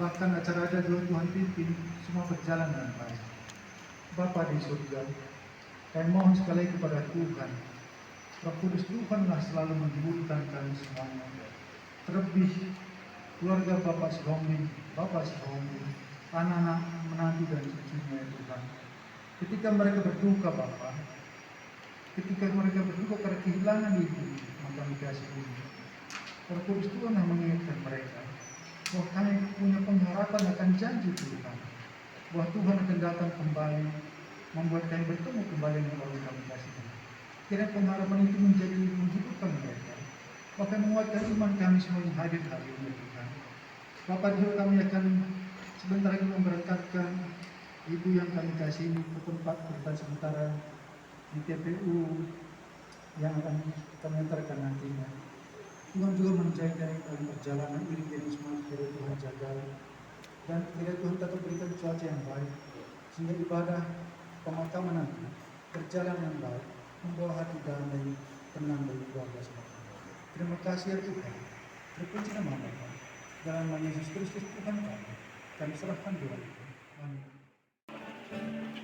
Bahkan acara adat juga Tuhan pimpin semua berjalan dengan baik. Bapa di surga, kami mohon sekali lagi kepada Tuhan, Roh Kudus Tuhanlah selalu menghibur kami semuanya. Terlebih keluarga Bapak Sihombing, Bapak Sihombing, anak-anak menantu dan cucunya, ya Tuhan. Ketika mereka berduka, Bapa, ketika mereka berduka karena kehilangan ibu, maka kami kasih ini. Roh Kudus Tuhan yang mengingatkan mereka bahwa kami punya pengharapan akan janji Tuhan, bahwa Tuhan akan datang kembali, membuat kami bertemu kembali dengan orang yang kami kasih ini. Kiranya pengharapan itu menjadi menghidupkan mereka, bahkan menguatkan iman kami semua yang hadir hari ini, ya Tuhan. Bapa, juga kami akan sebentar lagi memberangkatkan ibu yang kami kasih ini ke tempat kedudukan sementara di T P U yang akan kami antarkan nantinya. Tuhan juga menjaga dalam perjalanan ini, biar semangat dari Tuhan jaga. Dan kiranya Tuhan tetap berikan cuaca yang baik, sehingga ibadah pemakaman nanti berjalan yang baik, membawa hati damai, tenang bagi keluarga semua. Terima kasih, ya Tuhan. Terpuji nama Bapa. Dalam nama Yesus Kristus, Tuhan kami, kami serahkan doa ini. Amin.